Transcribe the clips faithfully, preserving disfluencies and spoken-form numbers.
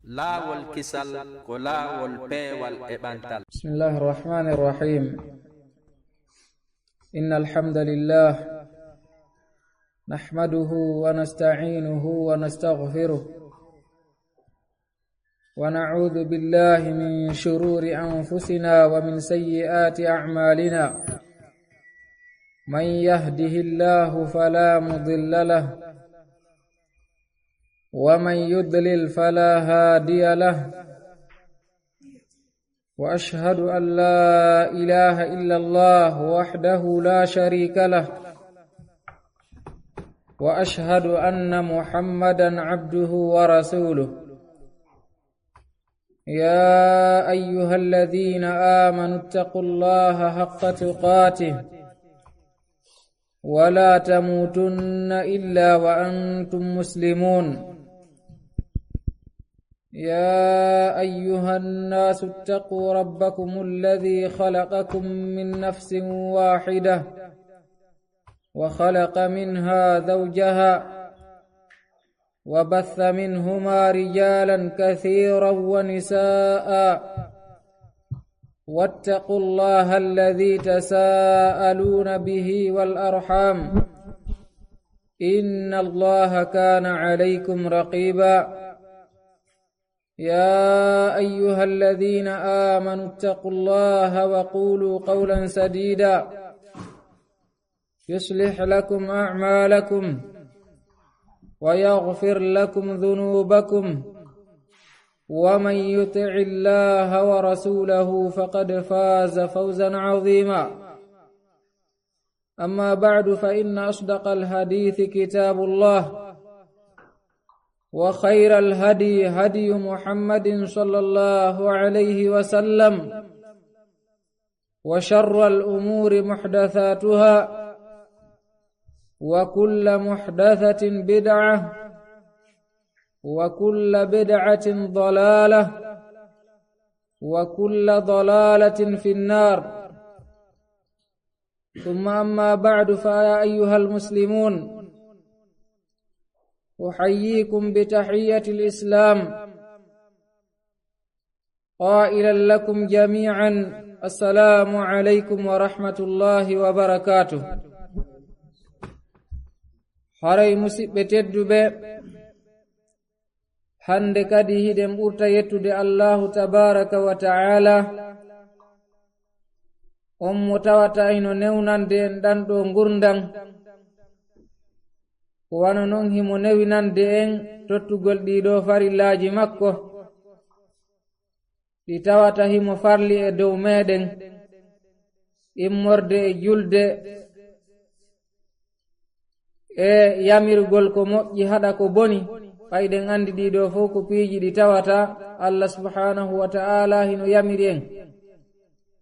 Laawol kisal ko laawol peewal e ɓantal. بسم الله الرحمن الرحيم. إن الحمد لله نحمده ونستعينه ونستغفره، ونعوذ بالله من شرور أنفسنا ومن سيئات أعمالنا. من يهده الله فلا مضل له، ومن يضلل فلا هادي له. وأشهد أن لا إله إلا الله وحده لا شريك له، وأشهد أن محمدا عبده ورسوله. يا أيها الذين آمنوا اتقوا الله حق تقاته ولا تموتن إلا وأنتم مسلمون. يا أيها الناس اتقوا ربكم الذي خلقكم من نفس واحدة وخلق منها زوجها وبث منهما رجالا كثيرا ونساء، واتقوا الله الذي تساءلون به والأرحام، إن الله كان عليكم رقيبا. يا أيها الذين آمنوا اتقوا الله وقولوا قولا سديدا، يصلح لكم أعمالكم ويغفر لكم ذنوبكم، ومن يطع الله ورسوله فقد فاز فوزا عظيما. أما بعد، فإن أصدق الحديث كتاب الله، وخير الهدي هدي محمد صلى الله عليه وسلم، وشر الأمور محدثاتها، وكل محدثة بدعة، وكل بدعة ضلالة، وكل ضلالة في النار. ثم أما بعد، فيا أيها المسلمون، أحييكم بتحية الإسلام، قائلا لكم جميعا: السلام عليكم ورحمة الله وبركاته. Haray, musiɓɓe tedduɓe, hande kadi hiɗen ɓurta yettude Allahu tabaraka wa ta'ala, on mo tawata hino newnande en ɗan ɗo ngurndan, ko wano non himo newinande en tottugol ɗii ɗo farillaaji makko, ɗi tawata himo farli e dow meɗen, immorde e julde, e yamirgol ko moƴƴi haɗa ko boni. Ɓay ɗen andi ɗii ɗo fow ko piiji ɗi tawata Allah subhanahu wa ta'ala hino yamiri en.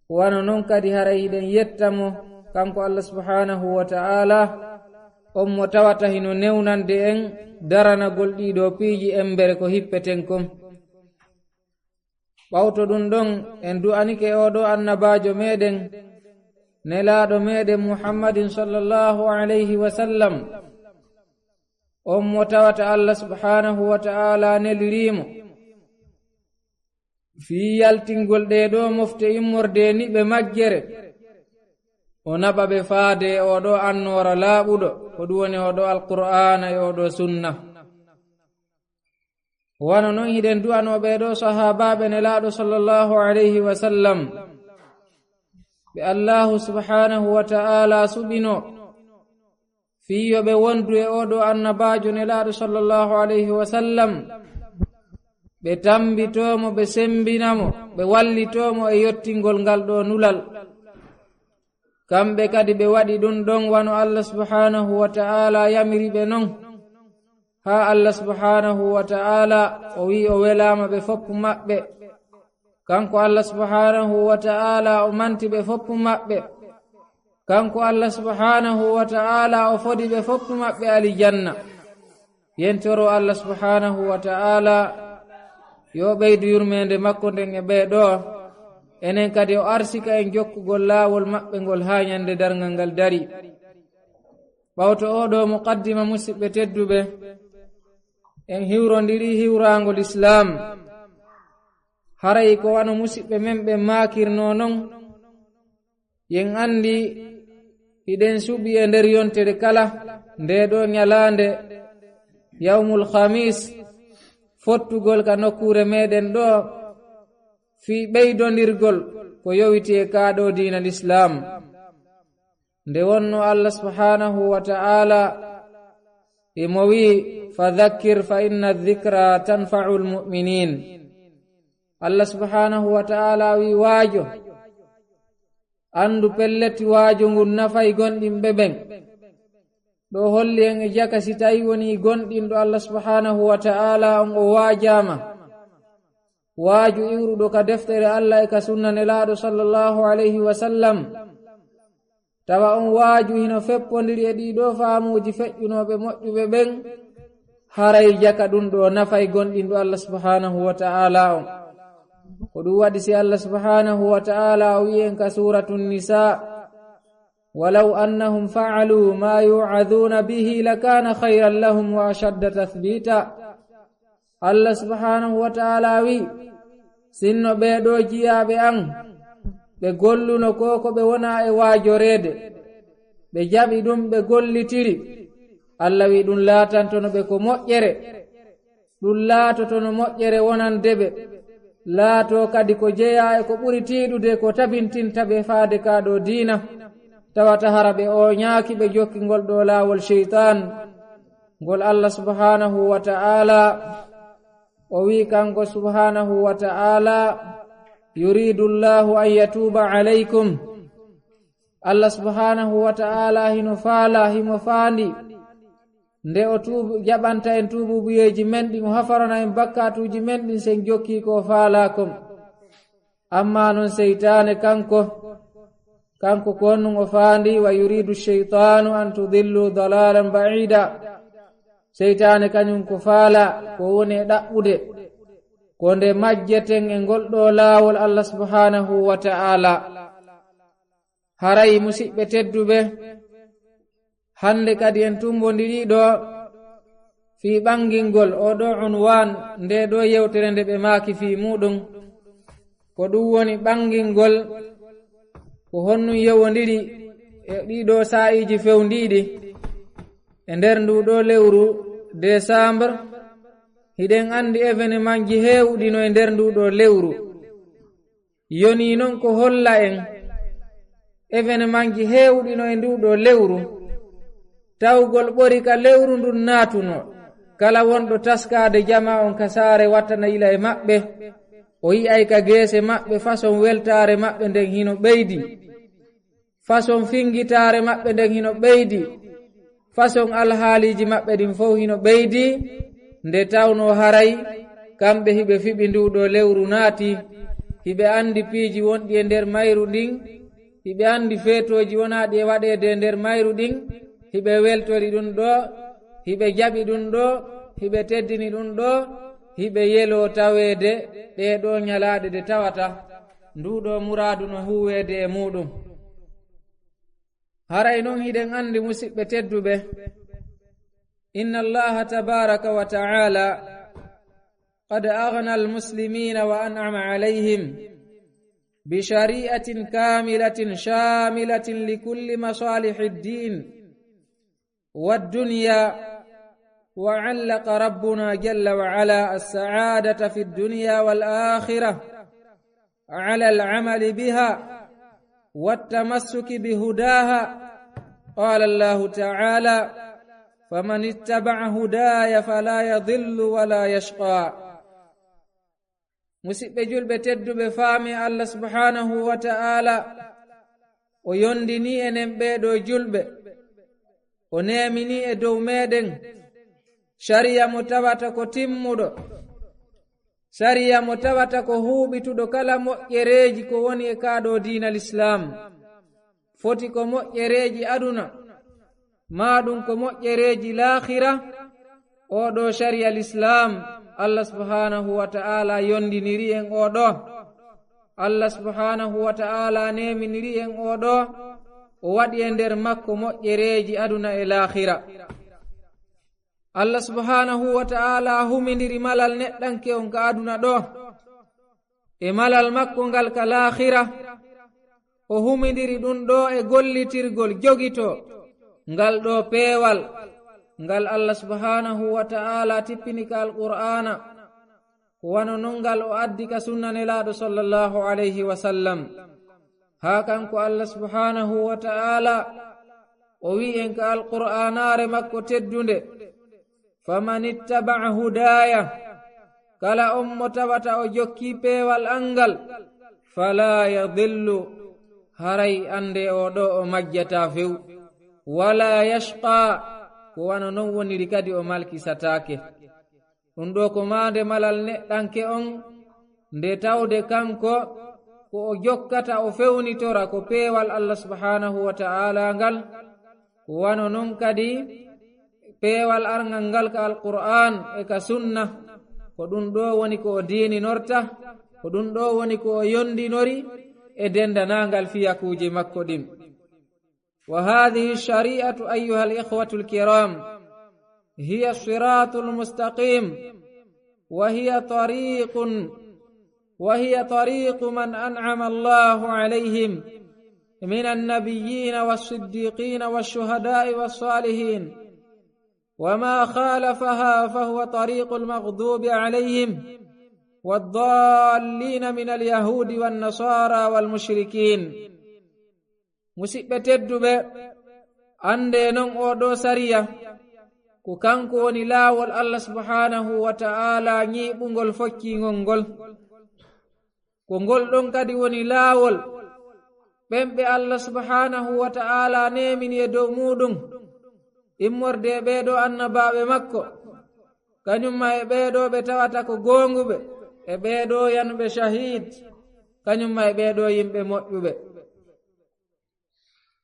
Wano non kadi haray hiɗen yetta mo, kanko Allah subhanahu wa ta'ala, on mo tawata hino newnande en daranagol ɗii ɗo piiji embere ko hippeten kon. Ɓawto ɗun ɗon, en du'anike oo ɗoo annabaajo meɗen, nelaaɗo meɗen Muhammadin sallallahu alayhi wa sallam, on mo tawata Allah subhanahu wa ta'ala neliriimo fii yaltingol ɗee ɗoo mofte immorde e niɓe majjere, o naɓa ɓe faade e oo ɗoo annoora laaɓuɗo, ko ɗun woni oo ɗoo Alqur'aana e oo ɗoo sunna. Wano non hiɗen du'anoo ɓee ɗoo sahaabaaɓe nelaaɗo sallallahu alayhi wa sallam, ɓe Allahu subhanahu wa ta'ala suɓinoo fii yo ɓe wondu e oo ɗoo annabaajo nelaaɗo sallallahu alayhi wa sallam, ɓe tambitoo mo, ɓe sembina mo, ɓe wallitoo mo e yottingol ngal ɗoo nulal. Kamɓe kadi ɓe waɗi ɗun ɗon wano Allah subhanahu wa ta'ala yamiri ɓe non, haa Allah subhanahu wa ta'ala o wi'i o welaama ɓe foppu maɓɓe. Kanko Allah subhanahu wa ta'ala o manti ɓe foppu maɓɓe. Kanko Allah subhanahu wa ta'ala o fodi ɓe foppu maɓɓe alijanna. Yentoro Allah subhanahu wa ta'ala yo ɓeydu yurmeende makko nden e ɓee ɗoo. Enen kadi o arsika en jokkugol laawol maɓɓe ngol haa ñande darngal ngal dari. Ɓawto oo ɗoo muqaddima, musiɓɓe tedduɓe, en hiwrondiri hiwraango Lislaam. Haray ko wano musiɓɓe men ɓen maakirnoo non, yen anndi hiɗen suɓii e nder yontere kala, ndee ɗoo ñalaande, yawmul khamiis, fottugol ka nokkuure meɗen ɗoo, fii ɓeydondirgol ko yowiti e kaa ɗoo diina Lislaam. Nde wonnoo Allah subhaanahu wa ta'ala e mo wi'i, "Fadhakkir fa inna dhikra tanfa'ul mu'minin." Allah subhaanahu wa ta'ala wi'i, "Waajo, anndu pellet waajo ngun nafay gonɗinɓe ɓen." Ɗoo holli en e jaka si tawi wonii gonɗinɗo Allah subhaanahu wa ta'ala on o waajaama. Waaju iwruɗo ka deftere Allah e ka sunna Nelaaɗo sallallahu alayhi wa sallam. Tawa on waaju hino feppondiri e ɗii ɗoo faamuuji feƴƴunooɓe moƴƴuɓe ɓen, haray jaka ɗun ɗoo nafay gonɗinɗo Allah subhaanahu wa ta'ala on. Ko ɗun waɗi si Allah subhaanahu wa ta'ala o wi'i en ka Suuratun Nisaa, "Walaw annahum fa'alu ma yu'adhuna bihi lakana khayran lahum wa ashadda tathbita." Allah subhaanahu wa ta'ala wi'i, "Sinno ɓee ɗoo jiyaaɓe an, ɓe golluno ko ko ɓe wonaa e waajoreede, ɓe jaɓi ɗun, ɓe gollitiri, Allah wi'i ɗun laatantono ɓe ko moƴƴere, ɗun laatotono moƴƴere wonande ɓe, laatoo kadi ko jeyaa e ko ɓuri tiiɗude ko tabintinta ɓe faade kaa ɗoo diina, tawata hara ɓe ooñaaki ɓe jokki ngol ɗoo laawol seytaan." Ngol Allah subhaanahu wa ta'ala, o wi'i kanko subhaanahu wa ta'ala, "Yuridu Allahu an yatuuba alaykum." Allah subhaanahu wa ta'ala hino faala, himo faandi, nde o tuubu, jaɓanta en tuubuubuyeeji men ɗin, o hafarana en bakkaatuuji men ɗin, sen jokkii ko o faalaa kon. Ammaa non seytaane kanko, kanko ko honɗun o faandi, "Wa yuridu shaytanu an tudillu dalalan ba'ida." Seytaane kañun ko faala, ko woni e ɗaɓɓude, ko nde majjeten e ngol ɗoo laawol Allah subhaanahu wa ta'ala. Haray musiɓɓe tedduɓe, hannde kadi en tumbondirii ɗoo fii ɓangingol oo ɗoo unwaan, ndee ɗoo yewtere nde ɓe maaki fii muuɗun. Ko ɗun woni ɓangingol ko honɗun yowondiri e ɗii ɗoo saa'iiji fewndiiɗi e nder nduu ɗoo lewru décembre. Hiɗen anndi événementji heewuɗi no e nder nduu ɗoo lewru. Yonii non ko holla en événementji heewuɗi no e nduu ɗoo lewru. Tawgol ɓori ka lewru ndun naatunoo. Kala wonɗo taskaade jamaa on ka saare wattana yila e maɓɓe, o yi'ay ka geese maɓɓe façon weltaare maɓɓe nden hino ɓeydi. Façon fingitaare maɓɓe nden hino ɓeydi. Façon alhaaliiji maɓɓe ɗin fow hino ɓeydi, nde tawnoo haray kamɓe hiɓe fiɓi nduu ɗoo lewru naati, hiɓe anndi piiji wonɗi e nder mayru ndin, hiɓe anndi feetooji wonaaɗi e waɗeede e nder mayru ɗin, hiɓe weltori ɗun ɗoo, hiɓe jaɓi ɗun ɗoo, hiɓe teddini ɗun ɗoo, hiɓe yeloo taweede ɗee ɗoo ñalaaɗe ɗe tawata nduu ɗoo muraadu no huuweede e muuɗun. Haray non hiɗen anndi, musiɓɓe tedduɓe, inna Allaha tabaraka wa ta'ala qad aghna al-muslimina wa an'ama alayhim bi shari'atin kamilatin shamilatin li kulli masalihi ad-din wa ad-dunya, wa 'allaqa rabbuna jalla wa 'ala as-sa'adata fi ad-dunya wal akhirah 'ala al-'amali biha wat-tamassuki bi hudaha. Qala Allahu ta'ala, faman ittaba'a hudaya fala yadillu wala yashqa. Musiɓɓe julɓe tedduɓe, faami Allah subhanahu wa ta'ala, o yondini enen ɓee ɗoo julɓe, o neemini e dow meɗen sariya mo tawata ko timmuɗo, sariya mo tawata ko huuɓituɗo kala moƴƴereeji ko woni e kaa ɗoo diina Lislaam. Foti ko moƴƴereeji aduna, maa ɗun ko moƴƴereeji laakhira. Oo ɗoo sariya Lislaam, Allah subhanahu wa ta'ala yondiniri en oo ɗoo. Allah subhanahu wa ta'ala neeminiri en oo ɗoo, o waɗi e nder makko moƴƴereeji aduna e laakhira. Allah subhanahu wa ta'ala humindiri malal neɗɗanke on ka aduna ɗoo. e malal makko ngal ka laakhira, o humindiri ɗum ɗo e gollitirgol jogito ngal ɗo peewal, ngal Allah subhanahu wa ta'ala tippini ka Alqur'aana, ko wano non ngal o addi ka sunna Nelaaɗo sallallahu alayhi wa sallam. Haa kanko Allah subhanahu wa ta'ala, o wi'i en ka Alqur'aanaare makko teddunde, "Faman ittaba'a hudaaya," kala on mo tawata o jokki peewal an ngal, "falaa yadillu," haray annde o ɗo o majjataa few, "walaa yashqaa," ko wano non woniri kadi o malkisataake. Ɗum ɗo ko maande malal neɗɗanke on, nde tawde kanko ko o jokkata, o fewnitora ko peewal Allah subhanahu wa ta'ala ngal, ko wano non kadi peewal arngal ngal ka Alqur'aan e ka sunna, ko ɗum ɗo woni ko o diininorta, ko ɗum ɗo woni ko o yondinori e dendanangal fiyakuuji makko ɗin. وهذه الشريعة أيها الإخوة الكرام هي الصراط المستقيم، وهي طريق، وهي طريق من أنعم الله عليهم من النبيين والصديقين والشهداء والصالحين، وما خالفها فهو طريق المغضوب عليهم والضالين من اليهود والنصارى والمشركين. Musiɓɓe tedduɓe, anndee non oo ɗoo sariya, ko kanko woni laawol Allah subhanahu wa ta'ala ñiiɓungol focciingol ngol. Ko ngol ɗon kadi woni laawol ɓen ɓe Allah subhanahu wa ta'ala neemini e dow muuɗum, immorde e ɓee ɗoo annabaaɓe makko, kañumma e ɓee ɗoo ɓe tawata ko goonguɓe, e ɓee ɗoo yanuɓe shahiid, kañumma e ɓee ɗoo yimɓe moƴƴuɓe.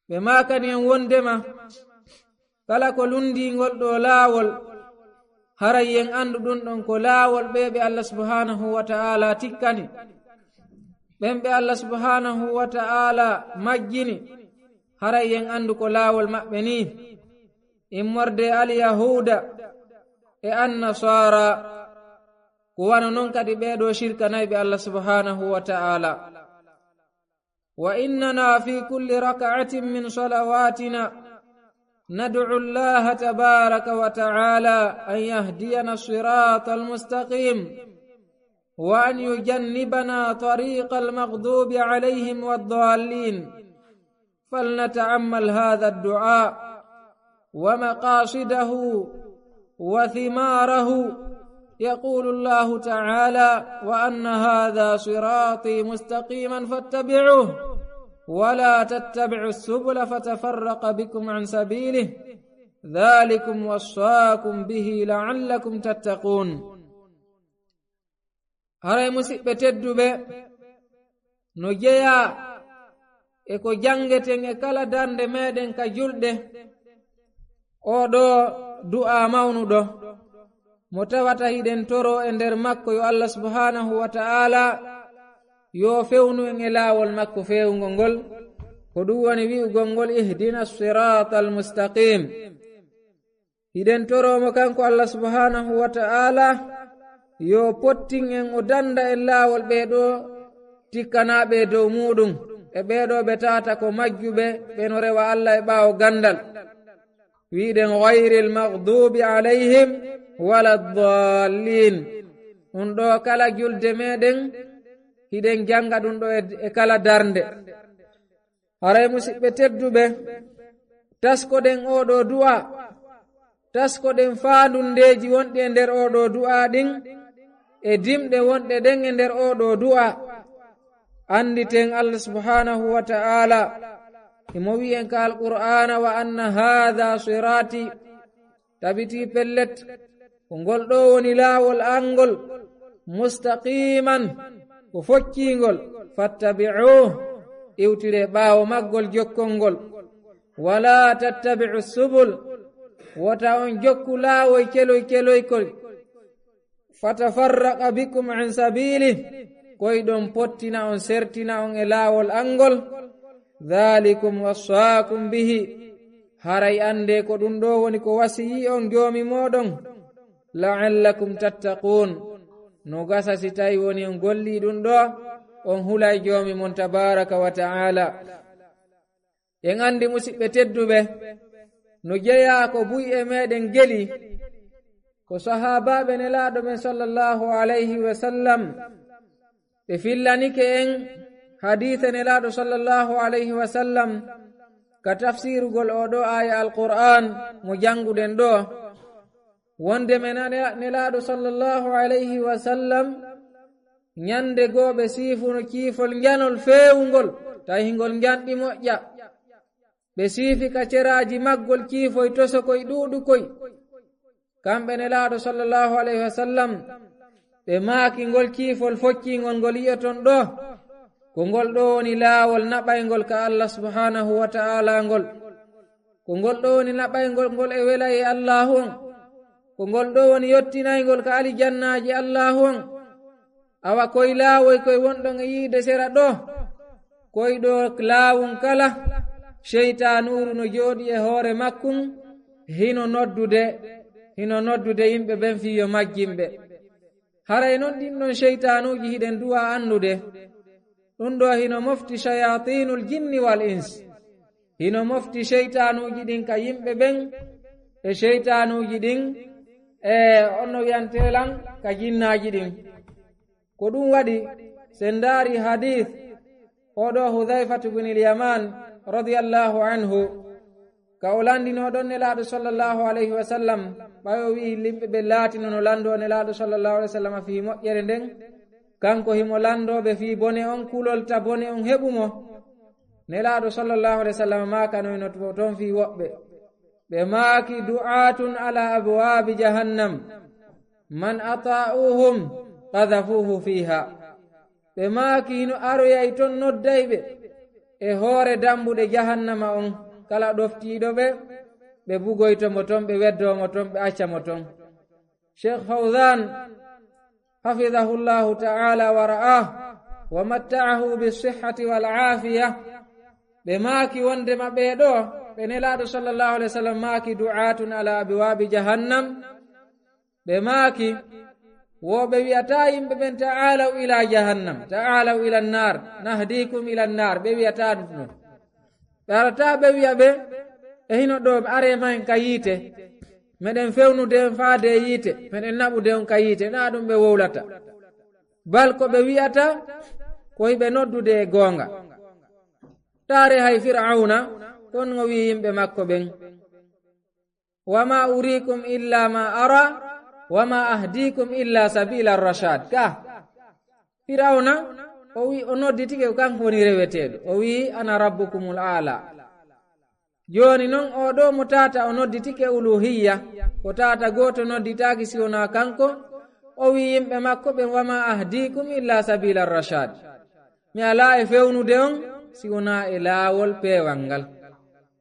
Ɓe maakani en wondema, kala ko lunndii ngol ɗoo laawol, haray en anndu ɗum ɗon ko laawol ɓee ɓe Allah subhanahu wa ta'ala tikkani. Ɓen ɓe Allah subhanahu wa ta'ala majjini, haray en anndu ko laawol maɓɓe nii. Immorde Alyahuuda e Annasaara, ko wano non kadi ɓee ɗoo shirkanayɓe Allah subhanahu wa ta'ala. وإننا في كل ركعة من صلواتنا ندعو الله تبارك وتعالى أن يهدينا الصراط المستقيم وأن يجنبنا طريق المغضوب عليهم والضالين. فلنتأمل هذا الدعاء ومقاصده وثماره. يقول الله تعالى: "وأن هذا صراطي مستقيما فاتبعوه ولا تتبعوا السبل فتفرق بكم عن سبيله ذلكم وصاكم به لعلكم تتقون." Haray, musiɓɓe tedduɓe, no jeyaa e ko janngeten e kala darnde meɗen ka julɗe, oo ɗoo du'aa mawnuɗo, mo tawata hiɗen toroo e nder makko yo Allah subhanahu wa ta'ala yo fewnu en e laawol makko feewngol ngol, ko ɗum woni wi'ugol ngol: "Ihdina siraatal mustaqiim." Hiɗen toroo mo kanko Allah subhanahu wa ta'ala yo pottin en, o dannda en laawol ɓee ɗoo tikkanaaɓe e dow muuɗum, e ɓee ɗoo ɓe tawata ko majjuɓe, ɓe no rewa Allah e ɓaawo ganndal. Wi'uɗen: "Ghayril maghdubi alayhim wala ddallin." Ɗum ɗoo kala julde meɗen, hiɗen jannga ɗum ɗoo e, e kala darnde. Haray, musiɓɓe tedduɓe, taskoɗen oo ɗoo du'aa, taskoɗen faandundeeji wonɗi e nder oo ɗoo du'aa ɗin, e dimɗe wonɗe ɗen e nder oo ɗoo du'aa. Annditen Allah subhanahu wa ta'ala, himo wi'i en ka Alqur'aana: "Wa anna haadha siraati," tabitii pellet, ko ngol ɗoo woni laawol an ngol, "mustaqiman," ko focciingol, "fattabi'uuhu," iwtiree ɓaawo maggol jokkol ngol, "wa laa tattabi'u subul," wota on jokku laawoy celoy celoy koy, "fatafarraqa bikum an sabiilih," koy ɗon pottina on, sertina on e laawol an ngol. "Dhaalikum wassaakum bihi," haray anndee ko ɗum ɗoo woni ko wasiyii on Joomi mooɗon, "la'allakum tattaquun," No gasa si tawi woni on gollii ɗum ɗo, on hulay Joomi mon tabaaraka wa ta'ala. En anndi, musiɓɓe tedduɓe, no jeyaa ko buy e meɗen geli, ko sahaabaaɓe Nelaaɗo ɓen sallallahu alayhi wa sallam, ɓe fillanike en hadiise Nelaaɗo sallallahu alayhi wa sallam ka tafsirugol oo ɗoo aaya Alqur'aan mo jannguɗen ɗoo. Wonde men a-, Nelaaɗo sallallahu alayhi wa sallam, ñande goo ɓe siifuno ciifol njanol feewungol, tawi hingol njanɗi moƴƴa. Ɓe siifi ka ceraaji maggol ciifoy tosokoy ɗuuɗukoy. Kamɓe Nelaaɗo sallallahu alayhi wa sallam, ɓe maaki ngol ciifol focciingol ngol yi'oton ɗoo, ko ngol ɗoo woni laawol naɓayngol ka Allah subhanahu wa ta'ala ngol. Ko ngol ɗoo woni naɓayngol ngol e welay e Allaahu on. Ko ngol ɗoo woni yottinayngol ka alijannaaji Allaahu on. Awa koy laawoy koy wonɗon e yiide sera ɗoo. Koy ɗoo laawun kala, seytaanuuru no jooɗii e hoore makkun, hino noddude, hino noddude yimɓe ɓen fii yo majjin ɓe. Haray non ɗin ɗon seytaanuuji hiɗen duwaa anndude. Ɗum ɗoo hino mofti shayaatiinul jinni wal ins. Hino mofti seytaanuuji ɗin ka yimɓe ɓen, e seytaanuuji ɗin, e onno wi'antee lan ka jinnaaji ɗin. Ko ɗum waɗi, si en ndaari hadiis oo ɗoo Hudayfatu bin al-Yaman radiyallahu anhu, ka o lanndinoo ɗon Nelaaɗo sallallahu alayhi wa sallam, ɓay o wi'i yimɓe ɓe laatino no lanndoo Nelaaɗo sallallahu alayhi wa sallam fii moƴƴere nden, kanko himo lanndoo ɓe fii bone on, kulol ta bone on heɓu mo. Nelaaɗo sallallahu alayhi wa sallam maakanoyno to-, ton fii woɓɓe. Ɓe maaki, "Du'aatun ala abwaabi jahannam. Man ata'uhum qadhafuhu fiha." Ɓe maaki, "Hino aroyay ton noddayɓe e hoore dambuɗe jahannama on, kala ɗoftiiɗo ɓe, ɓe bugoyto mo ton, ɓe weddoo mo ton, ɓe acca mo ton." Sheikh Fawzan, hafidahullahu ta'ala wa ra'ah, wa matta'ahu bis sihhati wal afiya, ɓe maaki wondema ɓee ɗoo, ɓe Nelaaɗo sallallahu alayhi wa sallam maaki, "Du'aatun ala abwaabi jahannam." Ɓe maaki, wo ɓe wi'ataa yimɓe ɓen, "Ta'aalaw ila jahannam, ta'aalaw ila naar, nahdikum ila naar." Ɓe wi'ataa ɗum ɗon. Ɓe arataa ɓe wi'a ɓe, "E hino ɗoo, ɓe aree mahen ka yiite. Meɗen fewnude on faade e yiite, meɗen naɓude on ka yiite." Naa ɗum ɓe wowlata. Bal ko ɓe wi'ata, ko hiɓe noddude e goonga. Taare hay Fir'awna, kon o wi'i yimɓe makko ɓen, "Wa ma uriikum illa ma ara, wa ma ahdiikum illa sabila rashad." Ka Firawna, o wi-, o nodditike ko kanko woni reweteeɗo. O wi'i, "Ana rabbukumul aala." Jooni non, oo ɗoo mo tata o nodditike uluhiyya, ko tata gooto nodditaaki si wonaa kanko, o wi'i yimɓe makko ɓen, "Wa ma ahdiikum illa sabila rashad." Mi alaa e fewnude on si wonaa e laawol peewal ngal.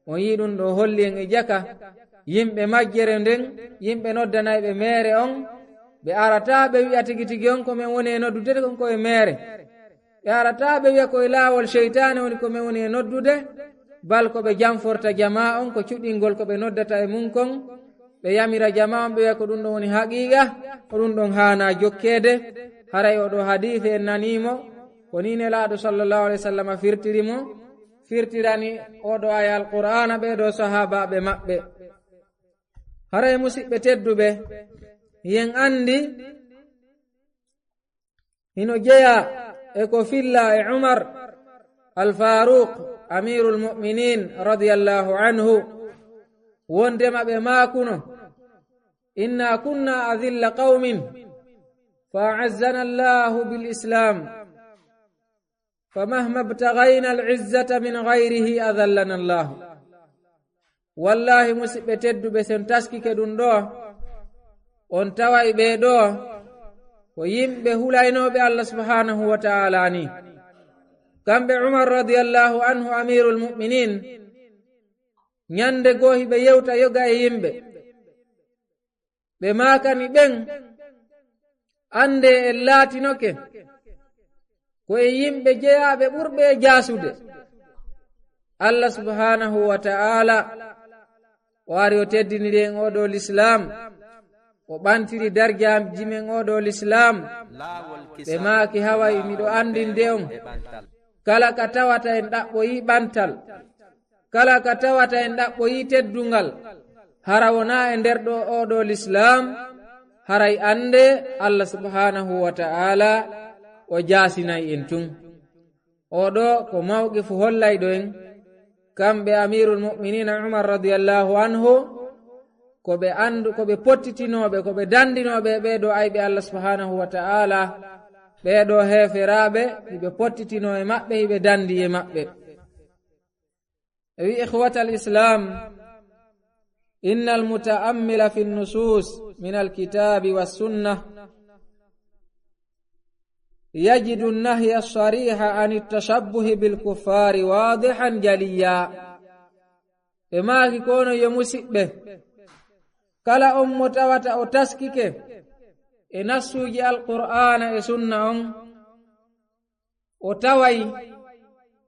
On yi'i ɗum ɗoo holli en e jaka, yimɓe majjere nden, yimɓe noddanayɓe meere on, ɓe arataa ɓe wi'a tigi tigi on ko men woni e noddude kon ko e meere. Ɓe arataa ɓe wi'a ko e laawol seytaane woni ko men woni e noddude, bal ko ɓe janforta jamaa on ko cuɗingol ko ɓe noddata e mun kon, ɓe yamira jamaa on ɓe wi'a ko ɗum ɗon woni haqiiqa, ko ɗum ɗon haanaa jokkeede. Haray oo ɗoo hadiisi en nanii mo, ko nii Nelaaɗo sallallahu alayhi wa sallam firtiri mo, firtirani oo ɗoo aaya Alqur'aana ɓee ɗoo sahaabaaɓe maɓɓe. Haray musiɓɓe tedduɓe, yen anndi hino jeyaa e ko filla e Umar Al-Faaruq, Amiirul Mu'miniin radiyallahu anhu, wondema ɓe maakuno, "Inna kunna adilla qawmin fa a'azzana Allahu bil Islam, fa mahma ibtaghayna al izzata min ghayrihi adhallana Allahu." Wallaahi, musiɓɓe tedduɓe, si on taskike ɗum ɗoo, on taway ɓee ɗoo ko yimɓe hulaynooɓe Allah subhaanahu wa ta'aalaa nii. Kamɓe Umar radiyallahu anhu, Amiirul Mu'miniin, ñande goo hiɓe yewta yoga e yimɓe. Ɓe maakani ɓen, "Anndee en laatinoke ko e yimɓe jeyaaɓe ɓurɓe e jaasude. Allah subhaanahu wa ta'aalaa o ari o teddiniri en oo ɗoo Lislaam, O ɓantiri darjaaji men oo ɗoo lislaam. Ɓe maaki, haway miɗo anndinde on, kala ka tawata en ɗaɓɓoyi ɓantal, kala ka tawata en ɗaɓɓoyi teddungal, hara wonaa e nder ɗoo oo ɗoo lislaam, haray annde Allah subhaanahu wa ta'ala o jaasinay en tun. Oo ɗoo ko mawqifu hollayɗo en, kamɓe Amiirul Mu'miniina Umar radiyallahu anhu, ko ɓe anndu, ko ɓe pottitinooɓe, ko ɓe danndinooɓe e ɓee ɗoo ayɓe Allah subhaanahu wa ta'ala, ɓee ɗoo heeferaaɓe, hiɓe pottitinoo e maɓɓe, hiɓe danndi e maɓɓe. E wi, ikhwatal Islam, innal muta'ammila fin nusus minal kitabi was sunnah yajidu nahya sariha an tashabbuhi bil kuffari wadihan jaliya. Ɓe maaki, kono yo musiɓɓe, kala on mo tawata o taskike e nassuuji Alqur'aana e Sunna on, o taway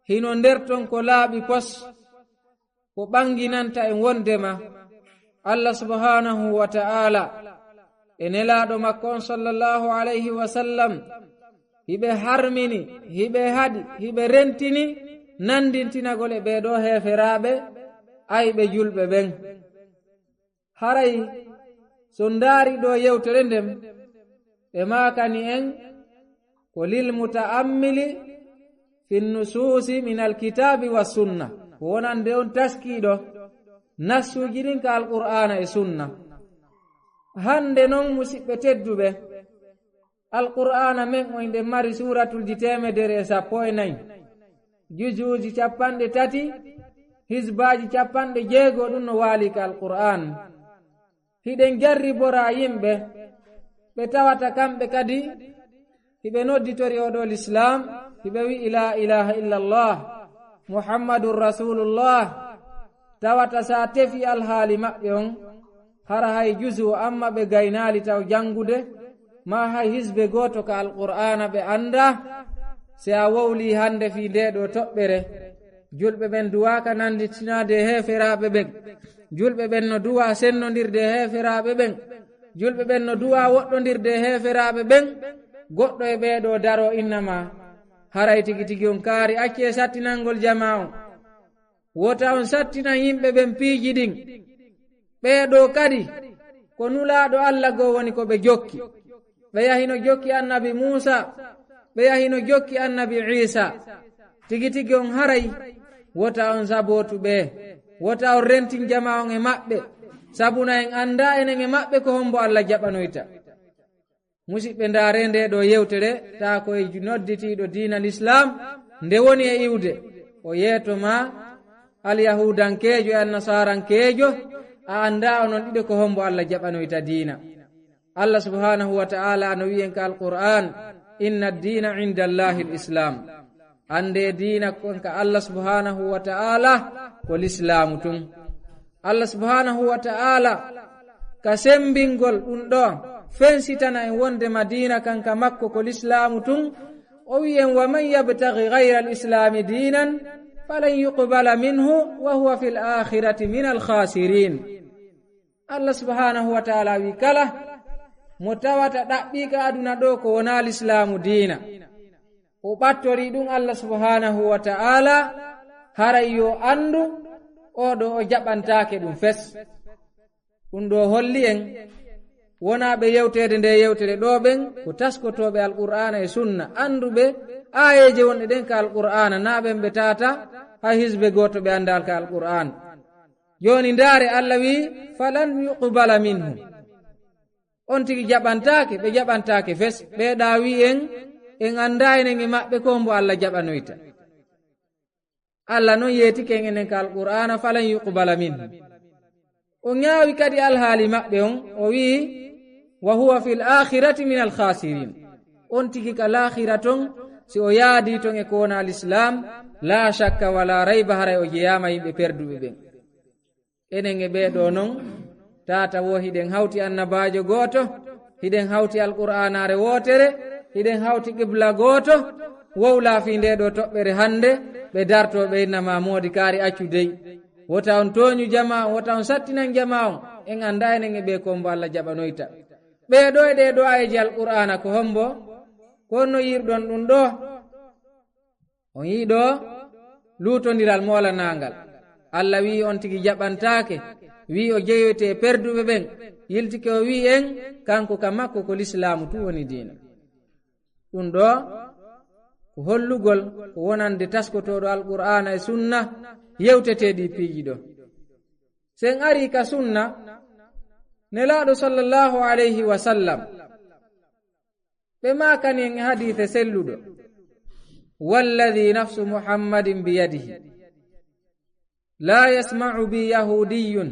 hino nder ton ko laaɓi pos, ko ɓanginanta en wondema Allah subhanahu wa ta'ala e nelaaɗo makko on sallallahu alayhi wa sallam, hiɓe harmini, hiɓe haɗi, hiɓe rentini nanndintinagol e ɓee ɗoo heeferaaɓe ayɓe julɓe ɓen. Haray, so ndaari ɗoo yewtere nden, ɓe maakani en ko lil muta'ammili fin nusuusi minal kitaabi was sunna, ko wonande on taskiiɗo nassuuji ɗin ka Alqur'aana e Sunna. Hannde non, musiɓɓe tedduɓe, Alqur'aana men on, inde mari suuratulji teemedere e sappo e nayi, juzuuji cappanɗe tati, hisbaaji cappanɗe jeego, ɗum no waali ka Alqur'aan. Hiɗen jarribora yimɓe, ɓe tawata kamɓe kadi hiɓe nodditori oo ɗoo lislaam, hiɓe wi'i, "Laa ilaaha illallah, Muhammadun Rasuulullah." Tawata sa tefi alhaali maɓɓe on, hara hay juzu amma ɓe gaynaali taw janngude, maa hay hisbe gooto ka Alqur'aana ɓe anndaa. Si a wowlii hannde fii ndee ɗoo toɓɓere, julɓe ɓen duwaaka nannditinaade e heeferaaɓe ɓen. Julɓe ɓen no duwaa sennondirde e heeferaaɓe ɓen. Julɓe ɓen no duwaa woɗɗondirde e heeferaaɓe ɓen. Goɗɗo e ɓee ɗoo daroo inna maa, haray tigi tigi on kaari, accee sattinangol jamaa on. Wota on sattinan yimɓe ɓen piiji ɗin. Ɓee ɗoo kadi, ko Nulaaɗo Alla goo woni ko ɓe jokki. Ɓe yahino jokki Annabi Muusaa, ɓe yahino jokki Annabi Iisaa. Tigi tigi on haray, wota on sabootu ɓe, wota on rentin jamaa on e maɓɓe, sabuna en anndaa enen e maɓɓe ko hombo Alla jaɓanoyta. Musiɓɓe, ndaaree ndee ɗoo yewtere, taa ko e nodditiiɗo diina Lislaam, nde woni e iwde, o yeeto maa alyahuudankeejo e annasaarankeejo, a anndaa onon ɗiɗo ko hombo Alla jaɓanoyta diina. Alla subhaanahu wa ta'aala no wi'en ka Alqur'aan, "Inna ad-diina inda Allahi al-Islaam." Anndee diina kon ka Alla subhaanahu wa ta'aala ko Lislaamu tun. Alla subhaanahu wa ta'aala ka sembingol ɗum ɗoo, fensitana en wonde ma diina kan ka makko ko Lislaamu tun. O wi'en, "Wa man yabtaghi ghayra al-Islaami diinan falan yuqbala minhu wa huwa fil aakhirati minal khaasiriin." Alla subhaanahu wa ta'aala wi, kala mo tawata ɗaɓɓii ka aduna ɗoo ko wonaa Lislaamu diina, o ɓattorii ɗum Alla subhaanahu wa ta'aala, haray yo anndu, oo ɗoo o jaɓantaake ɗum fes. Ɗum ɗoo holli en, wonaa ɓe yewteede ndee yewtere ɗoo ɓen, ko taskotooɓe Alqur'aana e Sunna, annduɓe aayeeje wonɗe ɗen ka Alqur'aana, naa ɓen ɓe tawata hay hisbe gooto ɓe anndaali ka Alqur'aana. Jooni ndaaree, Alla wi'i, "Falan yuqbala minhum." On tigi jaɓantaake, ɓe jaɓantaake fes. Ɓee ɗaa wi'i en, en anndaa enen e maɓɓe ko hombo Alla jaɓanoyta. Alla non yeetike en enen ka Alqur'aana, "Falan yuqbala minhum." O ñaawi kadi alhaali maɓɓe on, o wi'i, "Wa huwa fil aakhirati minal khaasiriin." On tigi ka laakhira ton, si o yaadii ton e ko wonaa Lislaam, laa shakka walaa rayba, haray o jeyaama yimɓe perduɓe ɓen. Enen e ɓee ɗoo non, tata wo hiɗen hawti annabaajo gooto, hiɗen hawti Alqur'aanaare wootere, hiɗen hawti qibla gooto, wowlaa fii ndee ɗoo toɓɓere hannde, ɓe dartoo ɓe inna maa moodi kaari accu dey. Wota on tooñu jamaa on, wota on sattinan jamaa on, en anndaa enen e ɓee ko hombo Alla jaɓanoyta. Ɓee ɗo e ɗee ɗo aayeeji Alqur'aana ko hombo? Ko honno yiirɗon ɗum ɗo? On yiɗo luutondiral moolanaangal. Allah wi'i on tigi jaɓantaake, wi'i o jeyoyte e perduɓe ɓen, yiltike o wi'i en, kanko ka makko ko Lislaamu tun woni diina. Ɗum ɗo ko hollugol ko wonande taskotooɗo Alqur'aana e Sunna yewtetee ɗi piiji ɗo. Sen ari ka Sunna, Nelaaɗo sallallahu alayhi wa sallam, ɓe maakani en e hadiise selluɗo, "Walladhi nafsu Muhammadin biyadihi, la yasma'u bi yahudiyyun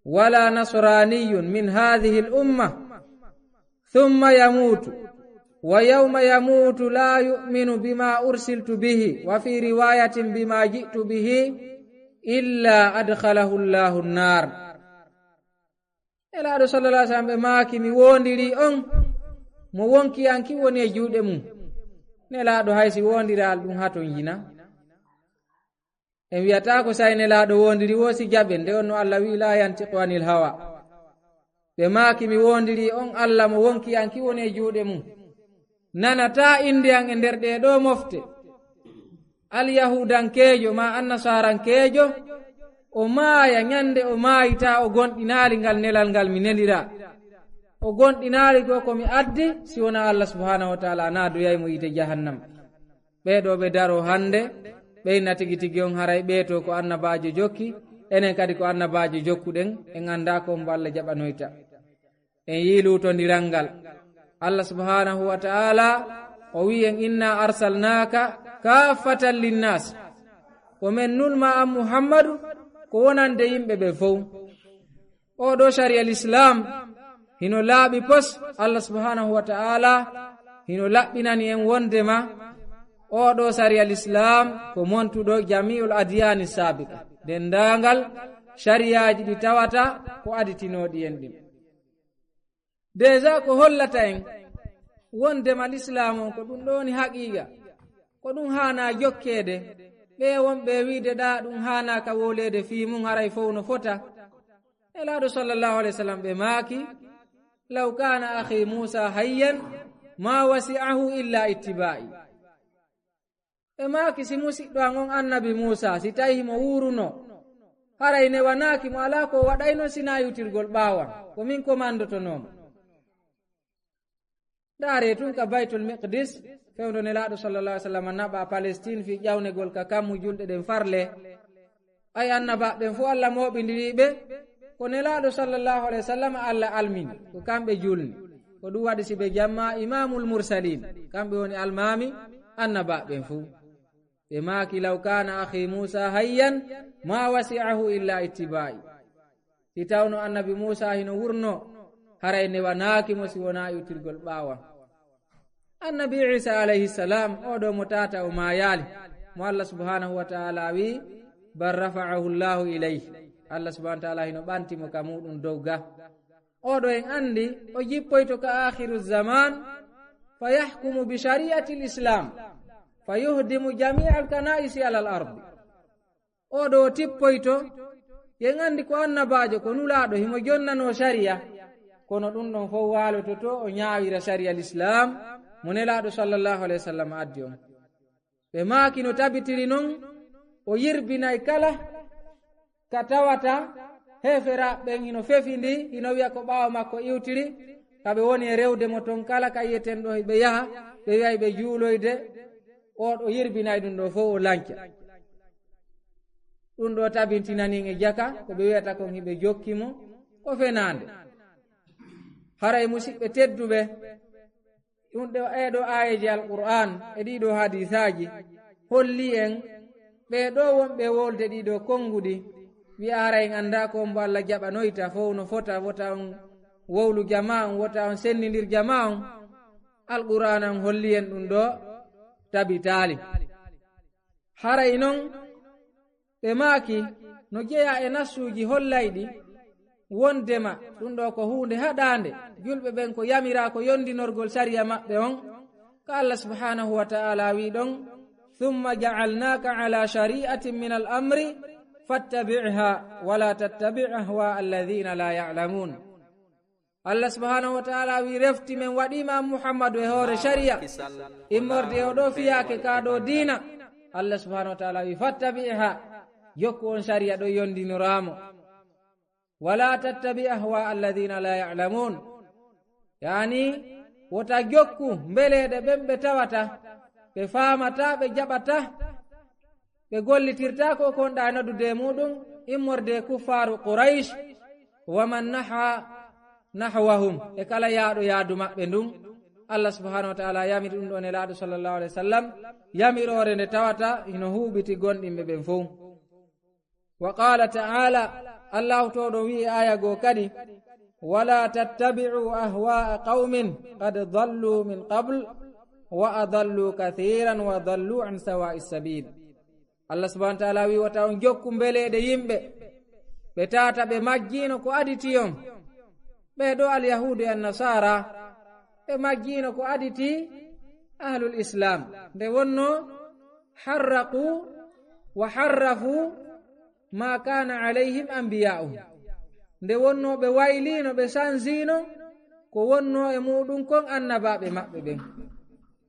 wala nasraniyyun min hadhihi al-umma, thumma yamutu, wa yawma yamutu la yu'minu bima ursiltu bihi, wa fi riwayatin bima ji'tu bihi, illa adkhalahu Allahu an-nar." Nelaaɗo sallallahu alaihi wasallam ɓe maaki, "Mi woondiri on mo wonki an ki woni e juuɗe mum." Nelaaɗo hay si woondiral ɗum haton yina. En wiyata ko say Nelaaɗo woondiri wo si jaɓen, nde on no Allah wi'i, "La yantiqu anil hawa." Ɓe maaki, "Mi woondiri on Allah mo wonki an ki woni e juuɗe mum. Nanata innde an e nder ɗee ɗoo mofte." Alyahuudankeejo maa annasarankeejo, o maaya ñande o maayita o gonɗinaali ngal nelal ngal mi nelira. O gonɗinaali ko ko mi addi, si wonaa Allah subhanahu wa ta'ala na doyay mo yiite jahannama. Ɓee ɗoo ɓe daro hannde, ɓe inna tigi tigi on haray ɓee to ko annabaajo jokki, enen kadi ko annabaajo jokkuɗen, en anndaa ko mbo Allah jaɓanoyta. En yii luutondiral ngal. Allah subhanahu wa ta'ala o wi'i en, "Inna arsalnaka kaffatan linnas." Ko men nulma an Muhammadu ko wonande yimɓe ɓe fow. O ɗo shari'a Islam hino laaɓi pos. Allah subhanahu wa ta'ala hino laɓɓinani en wondema o ɗo shari'a Islam ko montuɗo jami'ul adiyani sabiqa. Dendaangal shari'aaji ɗi tawata ko aditinoɗi en ɗin. Déjà ko hollata en wondema Lislaam on ko ɗum ɗo woni haqiiqa, ko ɗum haana jokkeede. Ɓe wonɓe wiide ɗa ɗum haana ka woleede fii mum haray fow no fota. Nelaaɗo sallallahu alaihi wasallam ɓe maaki, "Law kana akhi Musa hayyan ma wasi'ahu illa ittiba'i." Ɓe maaki, "Si musiɗɗo an on annabi Muusa, si tawi himo wuuruno, haray newanaaki mo, alaa ko o waɗayno si naa iwtirgol ɓaawo an, ko min komandotonoo mo." Ndaaree tun ka Baytul Miqdis, fewndo Nelaaɗo sallallahu alaihi wasallam naɓa Palestine fii ƴawnegol ka kammu julɗe ɗen farle. Ay annabaaɓe ɓen fow Allah mooɓindiri ɓe, ko Nelaaɗo sallallahu alaihi wasallam Allah almini, ko kamɓe julni. Ko ɗum waɗi si ɓe jamma Imaamul Mursaliin, kamɓe woni almaami annabaaɓe ɓen fow. Ɓe maaki, "Law kana akhi Musa hayyan ma wasi'ahu illa ittiba'i." Si tawno annabi Muusa hino wurno, haray newanaaki mo si wonaa iwtirgol ɓaawo an. Annabi Isa alayhi salam, oɗo mo tata o maayaali, mo Allah subhanahu wa ta'ala wi, "Bal rafa'ahu Allahu ilayhi." Allah subhanahu wa ta'ala hino ɓanti mo ka muɗum dow ga. Oɗo en andi o jippoyto ka akhiru zaman, fa yahkumu bi shari'ati al-Islam, fa yuhdimu jami'a al-kana'isi ala al-ardi. Oɗo o tippoyto, yen andi ko annabaajo, ko nulaaɗo, himo jonnanoo shari'a, kono ɗum ɗon fow waalototo, o ñaawira shari'a l'islam mo Nelaaɗo sallallahu alaihi wasallam addi on. Ɓe maaki no tabitiri non, o yirbinay kala ka tawata heeferaaɓe ɓen hino fefindi, hino wi'a ko ɓaawo makko iwtiri, ka ɓe woni e rewde mo ton kala ka yi'eten ɗo ɓe yaha, ɓe wi'ay ɓe juuloyde, o, o yirbinay ɗum ɗo fow o lanca. Ɗum ɗo tabintinani en e jaka, ko ɓe wi'ata kon hiɓe jokki mo, ko fenaande. Haray musiɓɓe tedduɓe, ɗum ɗo, e ɗo aayeeje Alqur'aan, e ɗii ɗo hadiisaaji, holli en, ɓee ɗo wonɓe wolde ɗii ɗo konnguɗi, wi'a haray en anndaa ko mbo Allah jaɓanoyta, fow no fota, wota on wowlu jamaa on, wota on sennindir jamaa on. Alqur'aana on holli en ɗum ɗo tabitaali. Haray non, ɓe maaki, no jeyaa e nassuuji hollayɗi wondema ɗum ɗo ko huunde haɗaande, julɓe ɓen ko yamiraa ko yondinorgol sariya maɓɓe on, ka Allah subhanahu wa ta'ala wi ɗon, "Thumma ja'alnaka ala shari'atin min al-amri fattabi'ha wa la tattabi' ahwa alladhina la ya'lamun." Allah subhanahu wa ta'ala wi refti men waɗima Muhammadu e hoore shari'a. Immorde o ɗo fiyaake ka ɗo diina. Allah subhanahu wa ta'ala wi fattabi'ha. Jokku on shari'a ɗo yondiniramo. Wala tattabi ahwa alladhina la ya'lamun. Yani, wota jokku mbeleɗe ɓen ɓe tawata, ɓe faamata, ɓe jaɓata, ɓe gollitirta ko konɗa e noddude e muɗum, immorde kuffaru Quraysh, wa man naha nahwahum, e kala yaaɗo yaadu maɓɓe ndun. Allah subhanahu wa ta'ala yamiri ɗum ɗo Nelaaɗo sallallahu alaihi wasallam, yamirore nde tawata hino huɓiti gonɗinɓe ɓen fow. Wa qala ta'ala, Allahu to ɗo wi'i aya goo kadi, wala tattabi'u ahwa'a qaumin qad dallu min qabl wa adallu kathiran wa dallu an sawa'i sabil. Allah subhanahu wa ta'ala wi wota on jokku mbeleɗe yimɓe, ɓe tata ɓe majjino ko aditi on. Ɓe ɗo alyahudu e annasara, ɓe majjino ko aditi ahlul islam. Nde wonno harraqu wa harrafu ma kana alayhim anbiya'uhum. Nde wonno ɓe waylino, ɓe sanzino ko wonno e muɗum kon annabaɓe maɓɓe ɓen.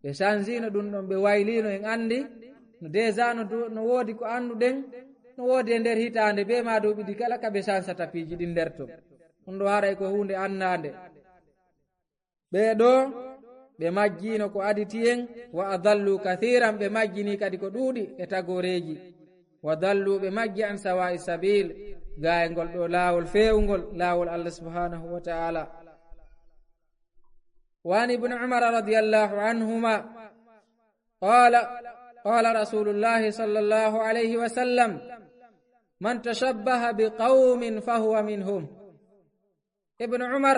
Ɓe sanzino ɗum ɗon, ɓe waylino, en andi no déjà no du-, no woodi ko anduɗen, no woodi e nder hitaande be ma duuɓi ɗi kala ka ɓe sansata piiji ɗin nder ton. Ɗum ɗo haray ko huunde anndaande. Ɓee ɗoo, ɓe majjiino ko aditi en, wa adallu kathiran, ɓe majjini kadi ko ɗuuɗi e tagooreeji. Wa dallu, ɓe majji an sawaa'i sabiil, gaa e ngol ɗoo laawol feewungol, laawol Allah subhaanahu wa ta'ala. Wa an ibn Umar radiyallahu anhuma, qala, qala Rasulullahi sallallahu alayhi wa sallam, man tashabbaha bi qawmin fahuwa minhum. Ibn Umar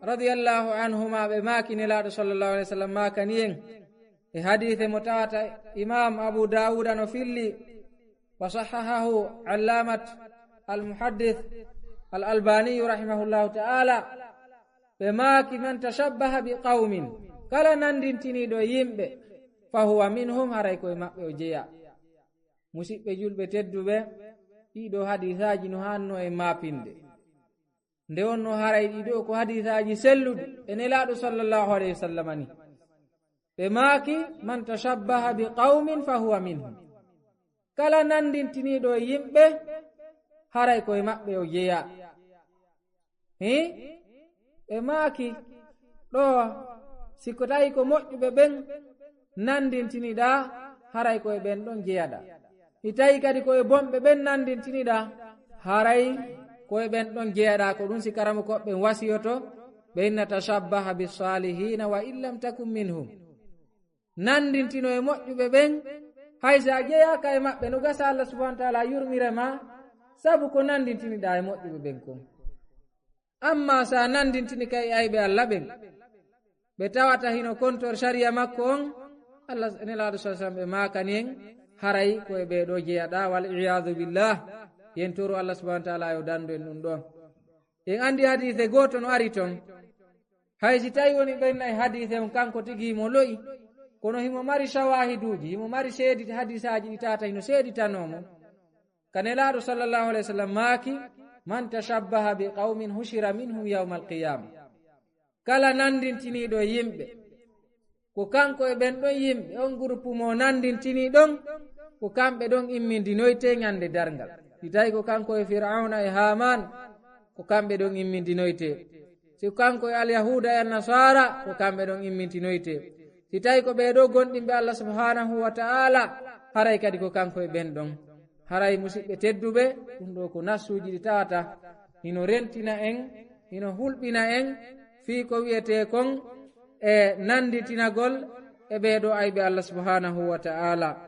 radiyallahu anhuma ɓe maaki Nelaaɗo sallallahu alayhi wa sallam maakani en e hadiise mo tawata Imam Abu Dawuda no filli, wa sahhahahu Allamat al-Muhaddis al-Albani rahimahullahu ta'ala, ɓe maaki, man tashabbaha bi qawmin, kala nandintiniiɗo e yimɓe, fa huwa minhum, haray ko e maɓɓe o jeyaa. Musiɓɓe julɓe tedduɓe, ɗiɗo hadiisaaji no hanno e maapinde. Nde wonno haray ɗi ɗoo ko hadiisaaji selluɗi e Nelaaɗo sallallahu alayhi wa sallam ni. Ɓe maaki, man tashabbaha bi qawmin fa huwa minhum. Kala nandintiniiɗo e yimɓe, haray ko e maɓɓe o jeyaa. Hi? Ɓe maaki, ɗoo, si ko tawi ko moƴƴuɓe ɓen nandintiniɗaa, haray ko e ɓen ɗon jeyaɗaa. Si tawi kadi ko e bonɓe ɓen nandintiniɗaa, haray ko e ɓen ɗon jeyaɗaa. Ko ɗum si karamokooɓe ɓen wasiyoto, ɓe inna tashabbaha bis-saalihina wa in lam takun minhum. Nandintino e moƴƴuɓe ɓen, hay si a jeyaaka e maɓɓe, no gasa Allah subhanahu wa ta'ala yurmira ma, sabu ko nandintiniɗaa e moƴƴuɓe ɓen kon. Amma sa nandintini kay ayɓe Allah ɓen, ɓe tawata hino kontor sariya makko on, Allah, Nelaaɗo sallallahu alaihi wasallam ɓe maakani en, haray ko e ɓee ɗoo jeyaɗaa, wal iyaadu billah. Yen toro Allah subhanahu wa ta'ala yo dandu en ɗum ɗon. En andi hadiise gooto no ari ton. Hay si tawi woni ɓen nayi hadiise on kanko tigi himo lo'i, kono himo mari shawaahiduuji, himo mari seedi hadiisaaji ɗi tata hino seeditanoo mo. Ka Nelaaɗo sallallahu alaihi wasallam maaki, man tashabbaha bi qawmin hushira minhum yawmal qiyama. Kala nandintiniiɗo e yimɓe, ko kanko e ɓen ɗon yimɓe, on groupe mo nandintini ɗon, ko kamɓe ɗon immindinoyte ñande darngal. Si tawi ko kanko e Fir'awna e Haamaan, ko kamɓe ɗon immindinoyte. Si kanko e Alyahuuda e Annasaara, ko kamɓe ɗon immintinoyte. Si tawi ko ɓee ɗoo gonɗinɓe Allah subhanahu wa ta'ala, haray kadi ko kanko e ɓen ɗon. Haray musiɓɓe tedduɓe, ɗum ɗoo ko nassuuji ɗi tawata hino rentina en, hino hulɓina en fii ko wi'etee kon e nanditinagol e ɓee ɗoo ayɓe Allah subhanahu wa ta'ala.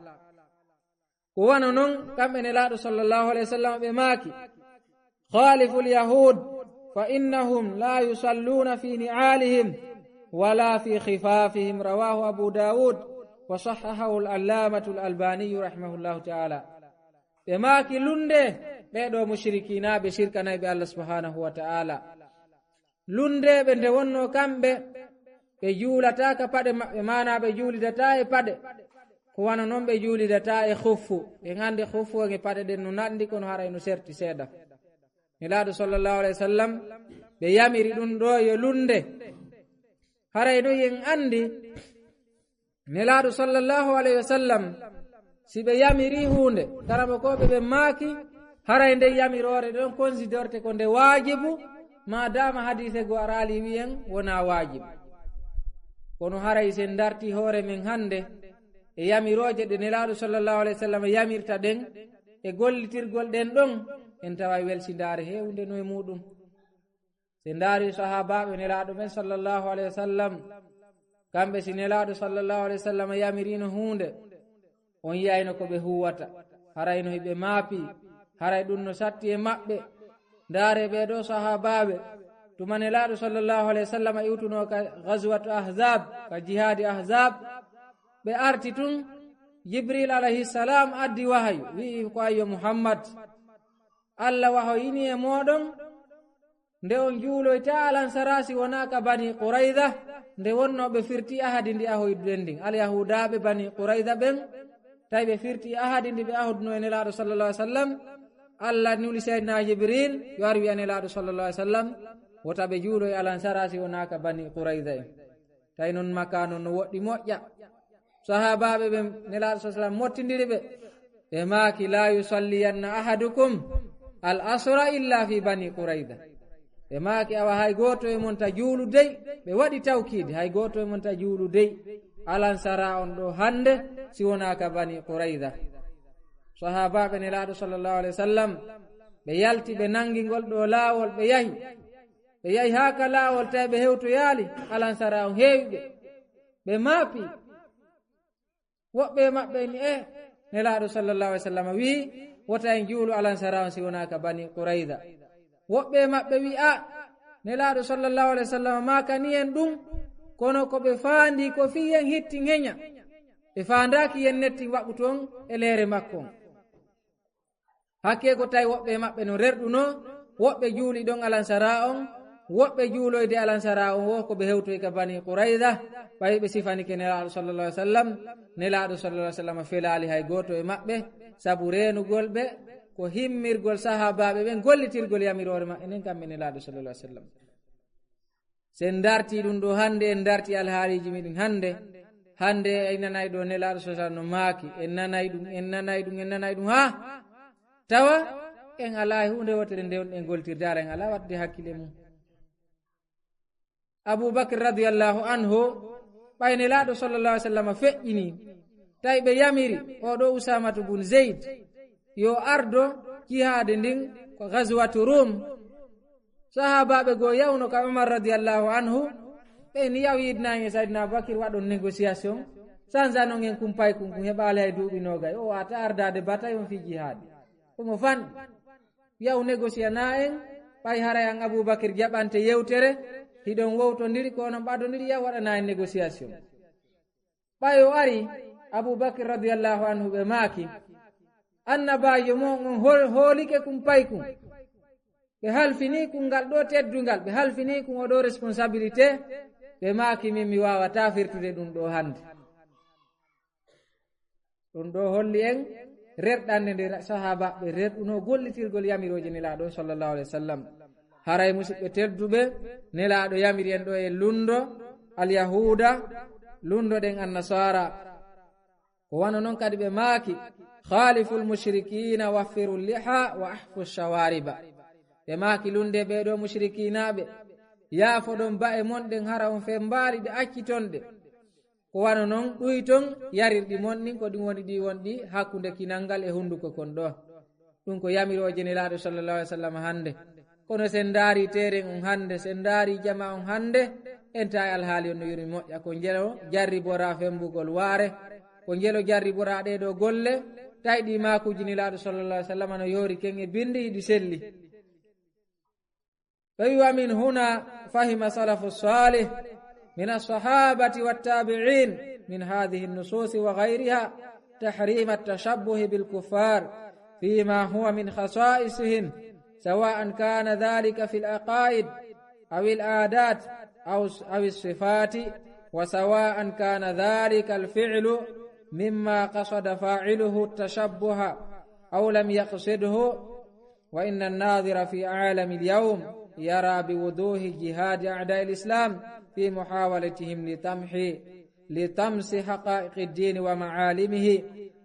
Ko wano non, kamɓe Nelaaɗo sallallahu alaihi wasallam ɓe maaki, "Khaliful yahud, fa innahum la yusalluna fi ni'alihim wala fi khifafihim." Rawahu Abu Dawud wa sahhahahu al-allamatu al-Albani rahimahullahu ta'ala. Ɓe maaki, "Lunndee ɓee ɗoo mushrikiinaaɓe, shirkanayɓe Allah subhanahu wa ta'ala. Lunndee ɓe nde wonnoo kamɓe, ɓe juulataa ka paɗe maɓɓe, maanaa ɓe juulidataa e paɗe. Ko wano non ɓe juulidataa e khuffu." En andi khuffu on e paɗe ɗen no nanndi, kono haray no serti seeɗa. Nelaaɗo sallallahu alayhi wa sallam, ɓe yamiri ɗum ɗo yo lunnde. Haray no en anndi Nelaaɗo sallallahu alayhi wa sallam, si ɓe yamiri huunde, karamokooɓe ɓe maaki, haray nde yamiroore ɗon konsidorte ko nde waajibu, ma dama hadiise goo araali wi'en wonaa waajibu. Kono haray sen darti hoore men hannde e yamirooje ɗe Nelaaɗo sallallahu alayhi wa sallam yamirta ɗen, e gollitirgol ɗen ɗon, en taway welsindaare heewnde no e muuɗum. Si ndaari sahaabaaɓe Nelaaɗo men sallallahu alayhi wa sallam, kamɓe si Nelaaɗo sallallahu alayhi wa sallam yamiriino huunde, on yi'ayno ko ɓe huuwata, haray no hiɓe maapi, haray ɗum no satti e maɓɓe. Ndaare ɓee ɗoo sahaabaaɓe, tuma Nelaaɗo sallallahu alayhi wa sallam iwtunoo ka Ghazwatu Ahzab, ka jihaadi Ahzab, ɓe arti tun, Jibril alayhi salam addi wahayu, wi'i ko: "Ayyo Muhammad, Alla wahoyini e mooɗon, nde on juuloyta alansara si wonaa ka Bani Qurayza, nde wonnoo ɓe firti ahadi ndi ahoyduɗen ndin." Alyahuudaaɓe Bani Qurayza ɓen, tawi ɓe firti ahadi ndi ɓe ahodunoo e Nelaaɗo sallallahu alaihi wasallam. Alla nuli Seydina Jibril, yo ar wi'a Nelaaɗo sallallahu alaihi wasallam, wota ɓe juuloy alansara si wonaa ka Bani Qurayza en. Tawi non makaano no woɗɗi moƴƴa. Sahaabaaɓe ɓen, Nelaaɗo sallallahu alaihi wasallam mottindiri ɓe. Ɓe maaki: "La yusalliyanna ahadukum al asra illa fi Bani Qurayza." Ɓe maaki: "Awa hay gooto e mon ta juulu dey." Ɓe waɗi tawkiidi: "Hay gooto e mon ta juulu dey alansara on ɗo hannde si wonaa ka Bani Qurayza." Sahaabaaɓe Nelaaɗo sallallahu alaihi wasallam, ɓe yalti, ɓe nangi ngol ɗo laawol, ɓe yahi. Ɓe yahi haa ka laawol, tawi ɓe hewtoyaali alansara on heewi ɓe. Ɓe maapi. Woɓɓe e maɓɓe ni, e Nelaaɗo sallallahu alaihi wasallam wi'i, wota en juulu alansara on si wonaa ka Bani Qurayza. Woɓɓe e maɓɓe wi'i, a, Nelaaɗo sallallahu alaihi wasallam maakani en ɗum, kono ko ɓe faandi ko fii yen hittin heña. Ɓe faandaaki yen nettin waɓɓutu on e leere makko on. Hakkee ko tawi woɓɓe e maɓɓe no rerɗunoo, woɓɓe juuli ɗon alansara on, woɓɓe juuloyde alansara on wo ko ɓe hewtoy ka Bani Qurayza, ɓay ɓe sifanike Nelaaɗo sallallahu alaihi wasallam. Nelaaɗo sallallahu alaihi wasallam felaali hay gooto e maɓɓe, sabu reenugol ɓe ko himmirgol sahaabaaɓe ɓen, gollitirgol yamiroore maɓɓe nden kamɓe Nelaaɗo sallallahu alaihi wasallam. Si en dartii ɗum ɗo hannde, en dartii alhaaliiji meɗen hannde. Hannde en nanay ɗo Nelaaɗo sallallahu alaihi wasallam no maaki, en nanay ɗum, en nanay ɗum, en nanay ɗum, haa tawa en alaa e huunde wootere nde wonɗen gollitirde, hara en alaa waɗde hakkille mum. Abu Bakr radiyallahu anhu, ɓay Nelaaɗo sallallahu alaihi wasallam feƴƴini, tawi ɓe yamiri oo ɗo Usaamatu bun Zayd yo ardo jihaade ndin ko Ghazwatu Rum. Sahaabaaɓe goo yawno ka Umar radiyallahu anhu, ɓe ni yaw yiɗnaa e Sayyidina Abubakir waɗon négociation, sansanon en kumpay kun, kun heɓaali hay duuɓi noogay. O wata ardaade bata on fii jihaadi. Omo fan, yaw négocianaa en, ɓay haray an Abubakir jaɓante yewtere, hiɗon wowtondiri ko onon ɓadondiri, yaw waɗanaa en négociation. Ɓay o ari, Abu Bakr radiyallahu anhu ɓe maaki, "Annabaajo mon on hol-, hoolike kun pay kun. Ɓe halfini kun ngal ɗo teddungal, ɓe halfini kun o ɗo responsabilité." Ɓe maaki, "Min mi waawataa firtude ɗum ɗo hannde." Ɗum ɗo holli en rerɗande nde sahaabaaɓe rerɗunoo gollitirgol yamirooje Nelaaɗo sallallahu alaihi wasallam. Haray musidɓe tedduɓe, Nelaaɗo yamiri en ɗo e lundo Alyahuuda, lundo ɗen Annasara. Ko wano non kadi ɓe maaki, "Khaliful mushrikina waffiru liha wa ahfu shawariba." Ɓe maaki, "Lunde ɓee ɗo mushrikinaaɓe, yaafoɗon ba'e mon ɗen, hara on fembaali ɗe, acciton ɗe. Ko wano non ɗuyton yarirɗi mon ɗin, ko ɗin woni ɗi wonɗi hakkunde kinal ngal e hunduko kon ɗo." Ɗum ko yamirooje Nelaaɗo sallallahu alaihi wasallam hannde. Kono sen ndaari teeren on hannde, sen ndaari jama on hannde, en tawi alhaali on no yurmi moƴƴa. Ko njelo jarribora fembugol waare, ko njelo jarribora ɗee ɗo golle, tawi ɗi maakuuji Nelaaɗo sallallahu alaihi wasallam no yoori ken e bindi, hiɗi selli. Ɓe wi'i, "Wa min huna fahima salafu salih min as-sahabati wat-tabi'in min hadhihi an-nusus wa ghayriha tahrim at-tashabbuh bil kuffar fima huwa min khasa'isihim, sawa'an kana dhalika fil aqaid aw al-adat aw, aw as-sifati, wa sawa'an kana dhalika al-fi'lu mimma qasada fa'iluhu at-tashabbuha aw lam yaqsidhu." وإن الناظر في عالم اليوم يرى بوضوح جهاد أعداء الإسلام في محاولتهم لتمحي، لطمس حقائق الدين ومعالمه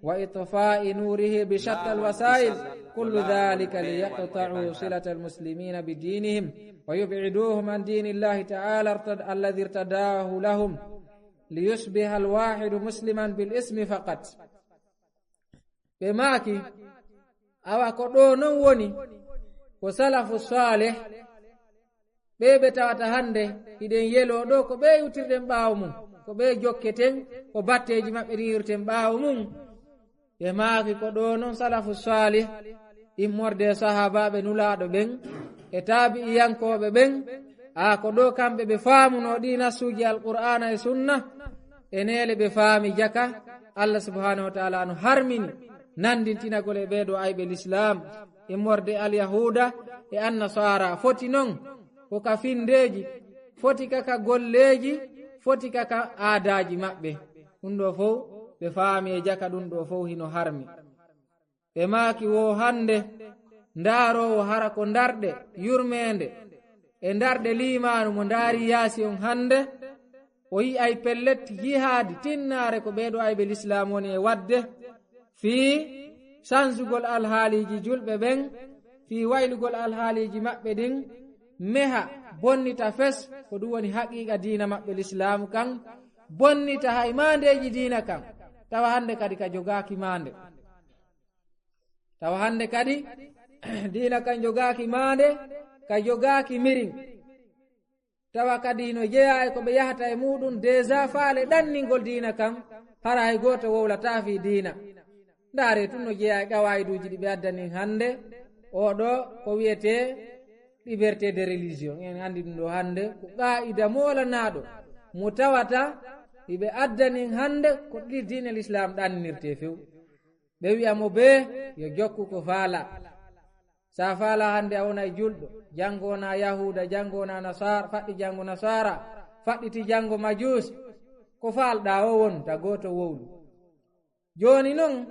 وإطفاء نوره بشتى الوسائل، كل ذلك ليقطعوا صلة المسلمين بدينهم ويبعدوهم عن دين الله تعالى ارتد-، الذي ارتداه لهم، ليصبح الواحد مسلما بالاسم فقط. Ɓe maaki, awa ko ɗo non woni, ko salafu salih, ɓe ɓe tawata hannde hiɗen yeloo ɗo, ko ɓe iwtirɗen ɓaawo mum, ko ɓe jokketen, ko batteeji maɓɓe ɗin iwrten ɓaawo mum. Ɓe maaki ko ɗo non salafu salih, immorde e sahaabaaɓe Nulaaɗo ɓen, e taabi'iyankooɓe ɓen, a ko ɗo kamɓe ɓe faamunoo ɗi nassuuji Alqur'aana e Sunna, e neele ɓe faami jaka, Allah subhanahu wa ta'ala no harmini nanndintinagol e ɓee ɗo ayɓe Lislaam, immorde Alyahuuda e Annasaara, foti non ko ka finndeeji, foti ka ka golleeji, foti ka ka aadaaji maɓɓe. Ɗum ɗo fow ɓe faami e jaka, ɗum ɗo fow hino harmi. Ɓe maaki wo hannde ndaaroowo hara ko ndarɗe yurmeende e ndarɗe liimaanu mo ndaari yaasi on hannde, o yi'ay pellet jihaadi tinnaare ko ɓee ɗo ayɓe Lislaam woni e waɗde fii sansugol alhaaliiji julɓe ɓen, fii waylugol alhaaliiji maɓɓe ɗin, meha, bonnita fes, ko ɗum woni haqiiqa diina maɓɓe Lislaamu kan, bonnita hay maandeeji diina kan, tawa hannde kadi ka jogaaki maande. Tawa hannde kadi diina kan jogaaki maande, ka jogaaki mirin. Tawa kadi hino jeyaa e ko ɓe yahata e muuɗum, déjà faale ɗanningol diina kan, hara hay gooto wowlataa fii diina. Ndaaree tun no jeyaa e qawaayiduuji ɗi ɓe addani hannde, oo ɗo ko wi'etee liberté de religion. En anndi ɗum ɗo hannde, ko qaa'ida moolanaaɗo mo tawata hiɓe addani hannde ko ɗi diine Lislaam ɗanninirtee few. Ɓe wi'a mo bee yo jokku ko faalaa. Sa faalaa hannde a wonay julɗo, janngo wonaa Yahuuda, janngo wonaa Nasaara, faɗɗi janngo Nasaara, faɗɗiti janngo Majuusi. Ko faalɗaa o wonta gooto wowlu. Jooni non,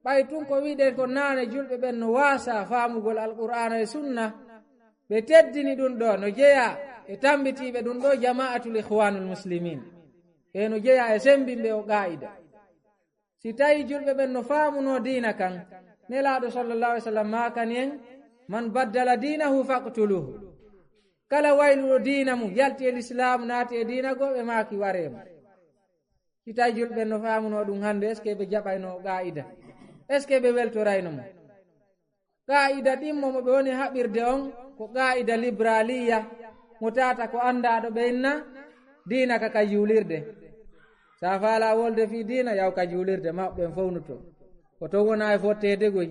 ɓay tun ko wi'ɗen ko naane julɓe ɓen no waasaa faamugol Alqur'aana e Sunna, ɓe teddini ɗum ɗo, no jeyaa e tammbitiiɓe ɗum ɗo Jama'atul Ikhwanul Muslimin. E no jeyaa e semmbinɓe o qaa'ida. Si tawi julɓe ɓen no faamunoo diina kan, Nelaaɗo sallallahu alaihi wasallam maakani en, "Man baddala diinahu faqtuluhu." Kala wayluɗo diina mum, yalti e Lislaam, naati e diina goo, ɓe maaki waree mo. Si tawi julɓe ɓen no faamunoo ɗum hannde, est-ce que ɓe jaɓayno o qaa'ida? Est-ce que ɓe weltorayno mo? Qaa'ida ɗimmo mo ɓe woni haɓirde on, ko qaa'ida libraliya, mo tawata ko anndaaɗo ɓe inna, diina ka ka juulirde. Sa faalaa wolde fii diina, yaw ka juulirde, mawɓe ɓen fownuto. Ko ton wona e fotteede goy.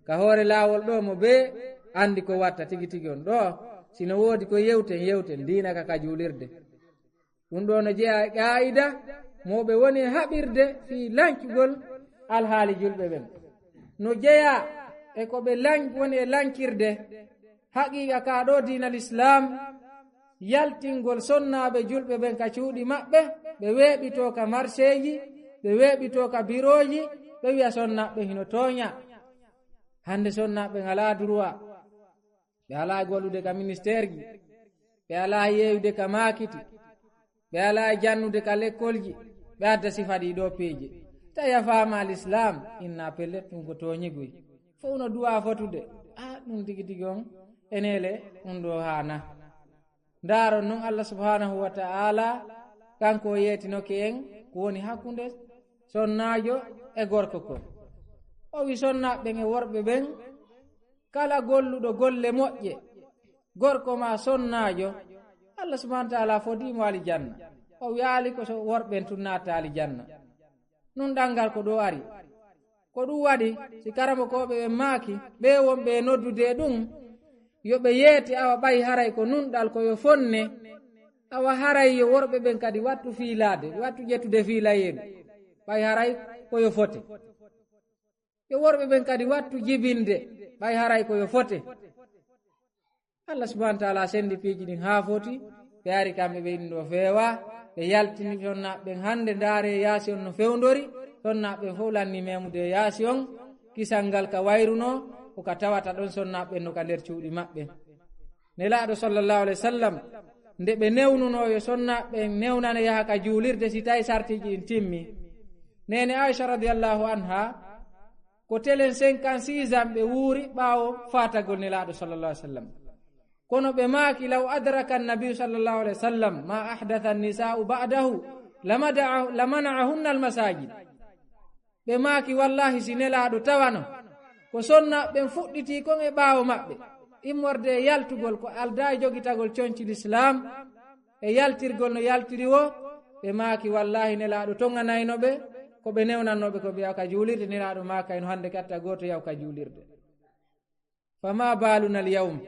Ka hoore laawol ɗo mo bee anndi ko watta tigi tigi on. Ɗo, si no woodi ko yewten, yewten, diina ka ka juulirde. Ɗum ɗo no jeyaa e qaa'ida mo ɓe woni e haɓirde fii lancugol alhaali julɓe ɓen. No jeyaa e ko ɓe lan-, woni e lancirde haqiiqa ka ɗo diina Lislaam, yaltingol sonnaaɓe julɓe ɓen ka cuuɗi maɓɓe, ɓe weeɓitoo ka marseeji, ɓe weeɓitoo ka birooji, ɓe wi'a sonnaaɓe hino tooña. Hannde sonnaaɓe ɓen alaa droit. Ɓe alaa gollude ka ministeerji, ɓe alaa yeeyude ka maakiti, ɓe alaa jannude ka lekkolji, ɓe adda sifa ɗii ɗoo peeje. Tawi a faamaa Lislaam, inna pellet ɗum ko tooñiguy. Fow no duwaa fotude. A, ɗum tigi tigi on, eneele, ɗum ɗoo haana. Ndaaron non Allah subhanahu wa ta'ala, kanko o yeetinoke en ko woni hakkunde sonnaajo e gorko kon. O wi sonnaaɓe ɓen e worɓe ɓen, kala golluɗo golle moƴƴe, gorko maa sonnaajo, Allah subhanahu wa ta'ala fodii mo alijanna. O wi'aali ko so worɓe ɓen tun naata alijanna. Nun ɗanngal ko ɗo ari. Ko ɗum waɗi, si karamokooɓe ɓen maaki, ɓe wonɓe e noddude e ɗum, yo ɓe yeete awa ɓay haray ko nunɗal ko yo fonne, awa haray yo worɓe ɓen kadi wattu fiilaade, wattu ƴettude fiilayeeɓe, ɓay haray ko yo fote. Yo worɓe ɓen kadi wattu jibinde, ɓay haray ko yo fote. Allah subhanahu wa ta'ala sendi piiji ɗin haa foti, ɓe ari kamɓe ɓe inndo feewa, ɓe yaltini sonnaaɓe ɓen hannde, ndaare yaasi on no fewndori, sonnaaɓe ɓen fow lanni memude yaasi on, kisal ngal ka wayrunoo, Ko ka tawata ɗon sonnaaɓe ɓen no ka nder cuuɗi maɓɓe. Nelaaɗo sallallahu alaihi wasallam, nde ɓe newnunoo yo sonnaaɓe ɓen newnane yaha ka juulirde si tawi sartiiji ɗin timmi. Neene Aisha radiyallahu anha, ko telen cinquante-six ans ɓe wuuri ɓaawo faatagol Nelaaɗo sallallahu alaihi wasallam. Kono ɓe maaki, "Law adraka an-nabiyyu sallallahu alaihi wasallam ma ahdatha an-nisa'u ba'dahu lamada'a-, lamana'ahunna al-masajid." Ɓe maaki, "Wallahi, si Nelaaɗo tawano ko sonnaaɓe ɓen fuɗɗitii kon e ɓaawo maɓɓe, immorde e yaltugol ko aldaa e jogitagol conci Lislaam e yaltirgol no yaltiri woo," ɓe maaki, "Wallahi, Nelaaɗo toŋanayno ɓe ko ɓe newnannoo ɓe ko ɓe yaw ka juulirde." Nelaaɗo maakayno, "Hannde katta gooto yaw ka juulirde." Fama baluna al-yawm?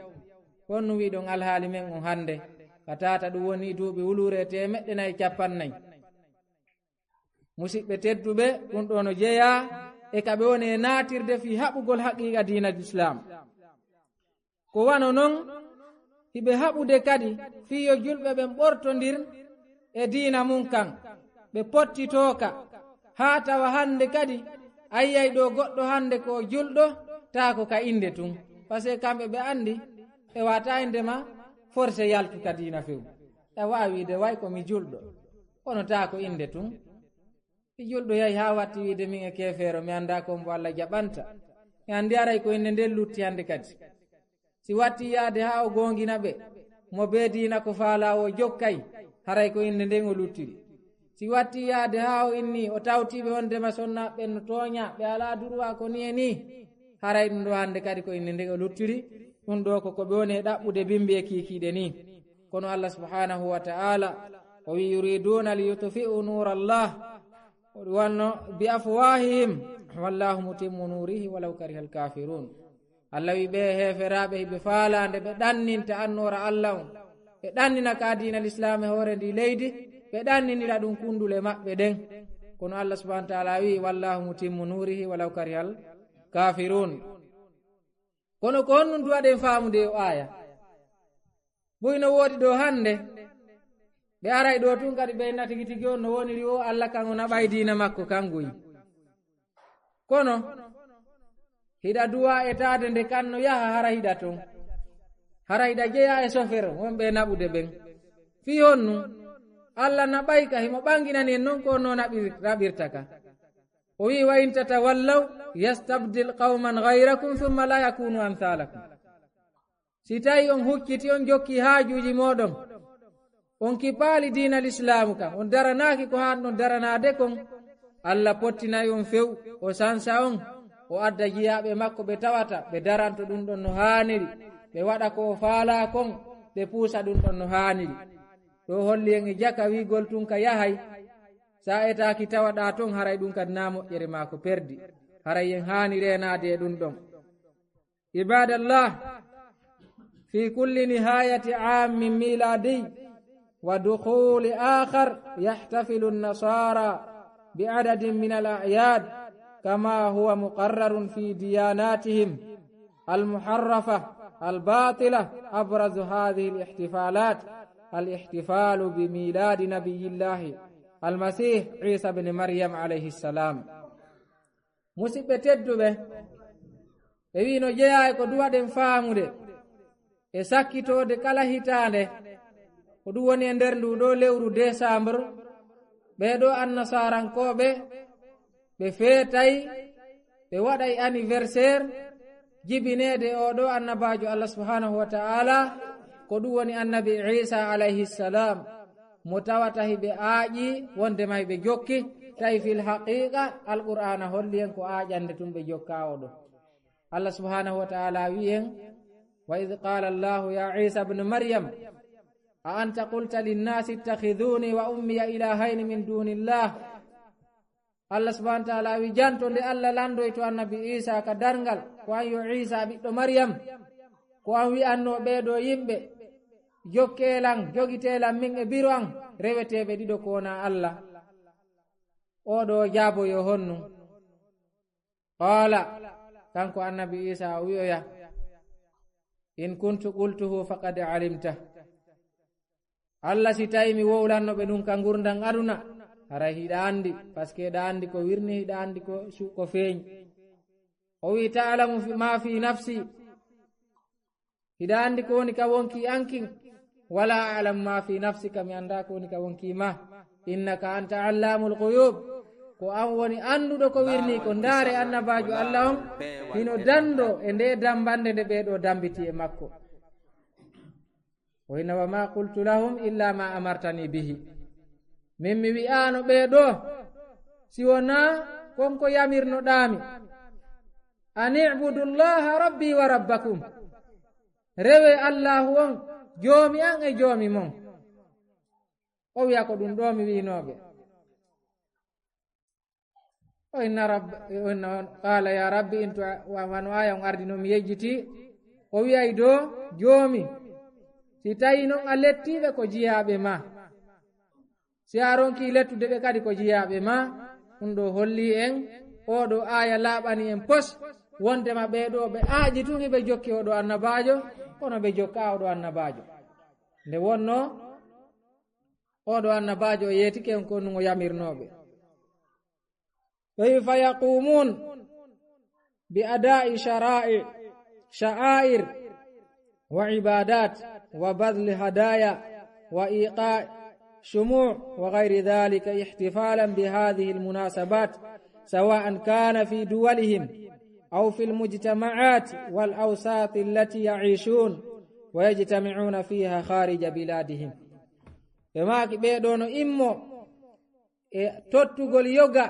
Honno wi'ɗon alhaali men on hannde, ka tawata ɗum woni duuɓi wuluure e teemeɗɗe nayi e cappanɗe nayi? Musiɓɓe tedduɓe, ɗum ɗoo no jeyaa e ka ɓe woni e naatirde fii haɓugol haqiiqa diina Islaam. Ko wano non, hiɓe haɓude kadi fii yo julɓe ɓen ɓortondir e diina mun kan, ɓe pottitoo ka, haa tawa hannde kadi a yi'ay ɗoo goɗɗo hannde ko julɗo, taa ko ka innde tun. Parce que kamɓe ɓe anndi, ɓe waata innde ma forcé yaltu ka diina few. A waawi wi'ude, "Way ko mi julɗo," kono taa ko innde tun. Si julɗo yahi haa watti wi'ude, "Min e keefeero, mi anndaa ko mbo Alla jaɓanta. Mi anndi haray ko innde nden lutti hannde kadi." Si watti yaade haa o goongina ɓe, mo bee diina ko faalaa o jokkay, haray ko innde nden o luttiri. Si watti yaade haa o inni o tawti ɓe wonndema sonnaaɓe ɓen no tooña, ɓe alaa duruwaa ko nii e nii, haray ɗum ɗoo hannde kadi ko innde nden o luttiri. Ɗum ɗoo ko ko ɓe woni e ɗaɓɓude bimbi e kiikiiɗe nii. Kono Allah subhanahu wa ta'ala o wi'i, "Yuriduna li yutfi'u nura Allah." O ɗum wanno, "Bi afwahihim wallahu mutimmu nurihi walaw karihal kafirun." Allah wi'i, ɓe heeferaaɓe hiɓe faalaa nde ɓe ɗanninta annoora Allah on, ɓe ɗannina ka diina Lislaam e hoore ndi leydi, ɓe ɗanninira ɗum kunndule maɓɓe ɗen. Kono Allah subhanahu wa ta'ala wi'i, "Wallahu mutimmu nurihi walaw karihal kafirun." Kono ko honɗum duwaɗen faamude o aaya? Buy no woodi ɗoo hannde, ɓe aray ɗoo tun kadi ɓe na tigi tigi on no woniri o Allah kan o naɓay diina makko kan goy. Kono hiɗa duwa e taade nde kan no yaha hara hiɗa ton. Hara hiɗa jeya e sofero wonɓe naɓude ɓen. Fii honɗum? Allah naɓay ka himo ɓanginani en non ko no naɓir-, naɓirta ka. O wi'i, "Wa in tatawallaw yastabdil qawman ghayrakum thumma la yakunu amthalakum." Si tawi on hucciti, on jokki haajuuji mooɗon, on kipaali diina Lislaamu kan, on daranaaki ko haanɗon daranaade kon, Allah pottinay on few, o sansa on, o adda jiyaaɓe makko ɓe tawata ɓe daranto ɗum ɗon no haaniri, ɓe waɗa ko o faalaa kon, ɓe puusa ɗum ɗon no haaniri. Ɗo holli en e jaka wi'gol tun ka yahay, sa etaaki tawaɗaa ton, haray ɗum kadi na moƴƴere maa ko perdi. Haray en haani reenaade e ɗum ɗon. عباد الله، في كل نهاية عام ميلادي ودخول آخر، يحتفل النصارى بعدد من الأعياد كما هو مقرر في دياناتهم المحرفة الباطلة. أبرز هذه الاحتفالات الاحتفال بميلاد نبي الله المسيح عيسى بن مريم عليه السلام. Musiɓɓe tedduɓe, ɓe wi'i no jeyaa e ko duwaɗen faamude e sakkitoode kala hitaande, ko ɗum woni e nder ndu ɗo lewru décembre, ɓee ɗo annasaarankooɓe, ɓe feetay, ɓe waɗay anniversaire jibineede oo ɗo annabaajo Allah subhanahu wa ta'ala, ko ɗum woni annabi Iisa alayhi salam, mo tawata hiɓe aaƴi wonde ma hiɓe jokki, tawi fil haqiqa Alqur'aana holli en ko aaƴande tun ɓe jokka oo ɗo. Allah subhanahu wa ta'ala wi'i en, "Wa idh qala Allahu ya Isa ibn Maryam, a anta qulta linnasi ittakhidhuni wa ummiya ilahayni min dunillah." Allah subhanahu wa ta'ala wi'i, janto nde Allah landoyto annabi Isa ka darngal, ko an yo Isa ɓiɗɗo Maryam, ko an wi'anno ɓee ɗo yimɓe, jokkee lan, jogitee lan min e biro an, reweteeɓe ɗiɗo ko wonaa Allah. Oo ɗo jaabo yo honnu? Qala, kanko annabi Isa o wi'oya, "In kuntu qultuhu faqad alimta." Allah, si tawi mi wowlanno ɓe ɗum ka ngurndan aduna, haray hiɗa andi, parce que hiɗa andi ko wirni, hiɗa andi ko su-, ko feeñi. O wi: "Ta'lamu fi-, ma fi nafsi." Hiɗa anndi ko woni ka wonkii an kin. "Wala a'lamu ma fi nafsika," mi anndaa ko woni ka wonkii ma. "Innaka anta allamul ghuyub." Ko an woni annduɗo ko wirnii ko. Ndaare annabaajo Allah on, hino danndoo e ndee dammbannde nde ɓee ɗoo dammbiti e makko. O inna: "Wa ma qultu lahum illa ma amartani bihi." Min mi wi'aano ɓee ɗoo, si wonaa kon ko yamirnoɗaa mi. "An i'budu Allaha rabbi wa rabbakum." Rewee Allaahu on, Joomi an e Joomi mon. O wi'a: "Ko ɗum ɗoo mi wi'inooɓe." O inna rabb-, o inna on, "Qaala ya rabbi," in to wa-, wano aya on ardi no mi yejjiti. O wi'ay ɗoo: "Joomi, si tawi non a lettii ɓe ko jiyaaɓe ma, si a ronkii lettude ɓe kadi ko jiyaaɓe ma," ɗum ɗoo hollii en, oo ɗoo aya laaɓani en pos, wondema ɓee ɗoo ɓe aaƴi tun hiɓe jokki oo ɗoo annabaajo, kono ɓe jokkaa oo ɗoo annabaajo. Nde wonnoo oo ɗoo annabaajo o yeetike on ko ɗum o yamirnooɓe. Ɓe wi: "Fa yaqumun bi ada'i shara'i, sha'air wa ibadat wa badli hadaya wa iqa shumu' wa ghayri dhalika ihtifalan bi hadhihi al-munasabat, sawa'an kana fi duwalihim aw fi al-mujtama'at wal awsat allati ya'ishun wa yajtami'una fiha kharija biladihim." Ɓe maaki ɓee ɗoo no immo e tottugol yoga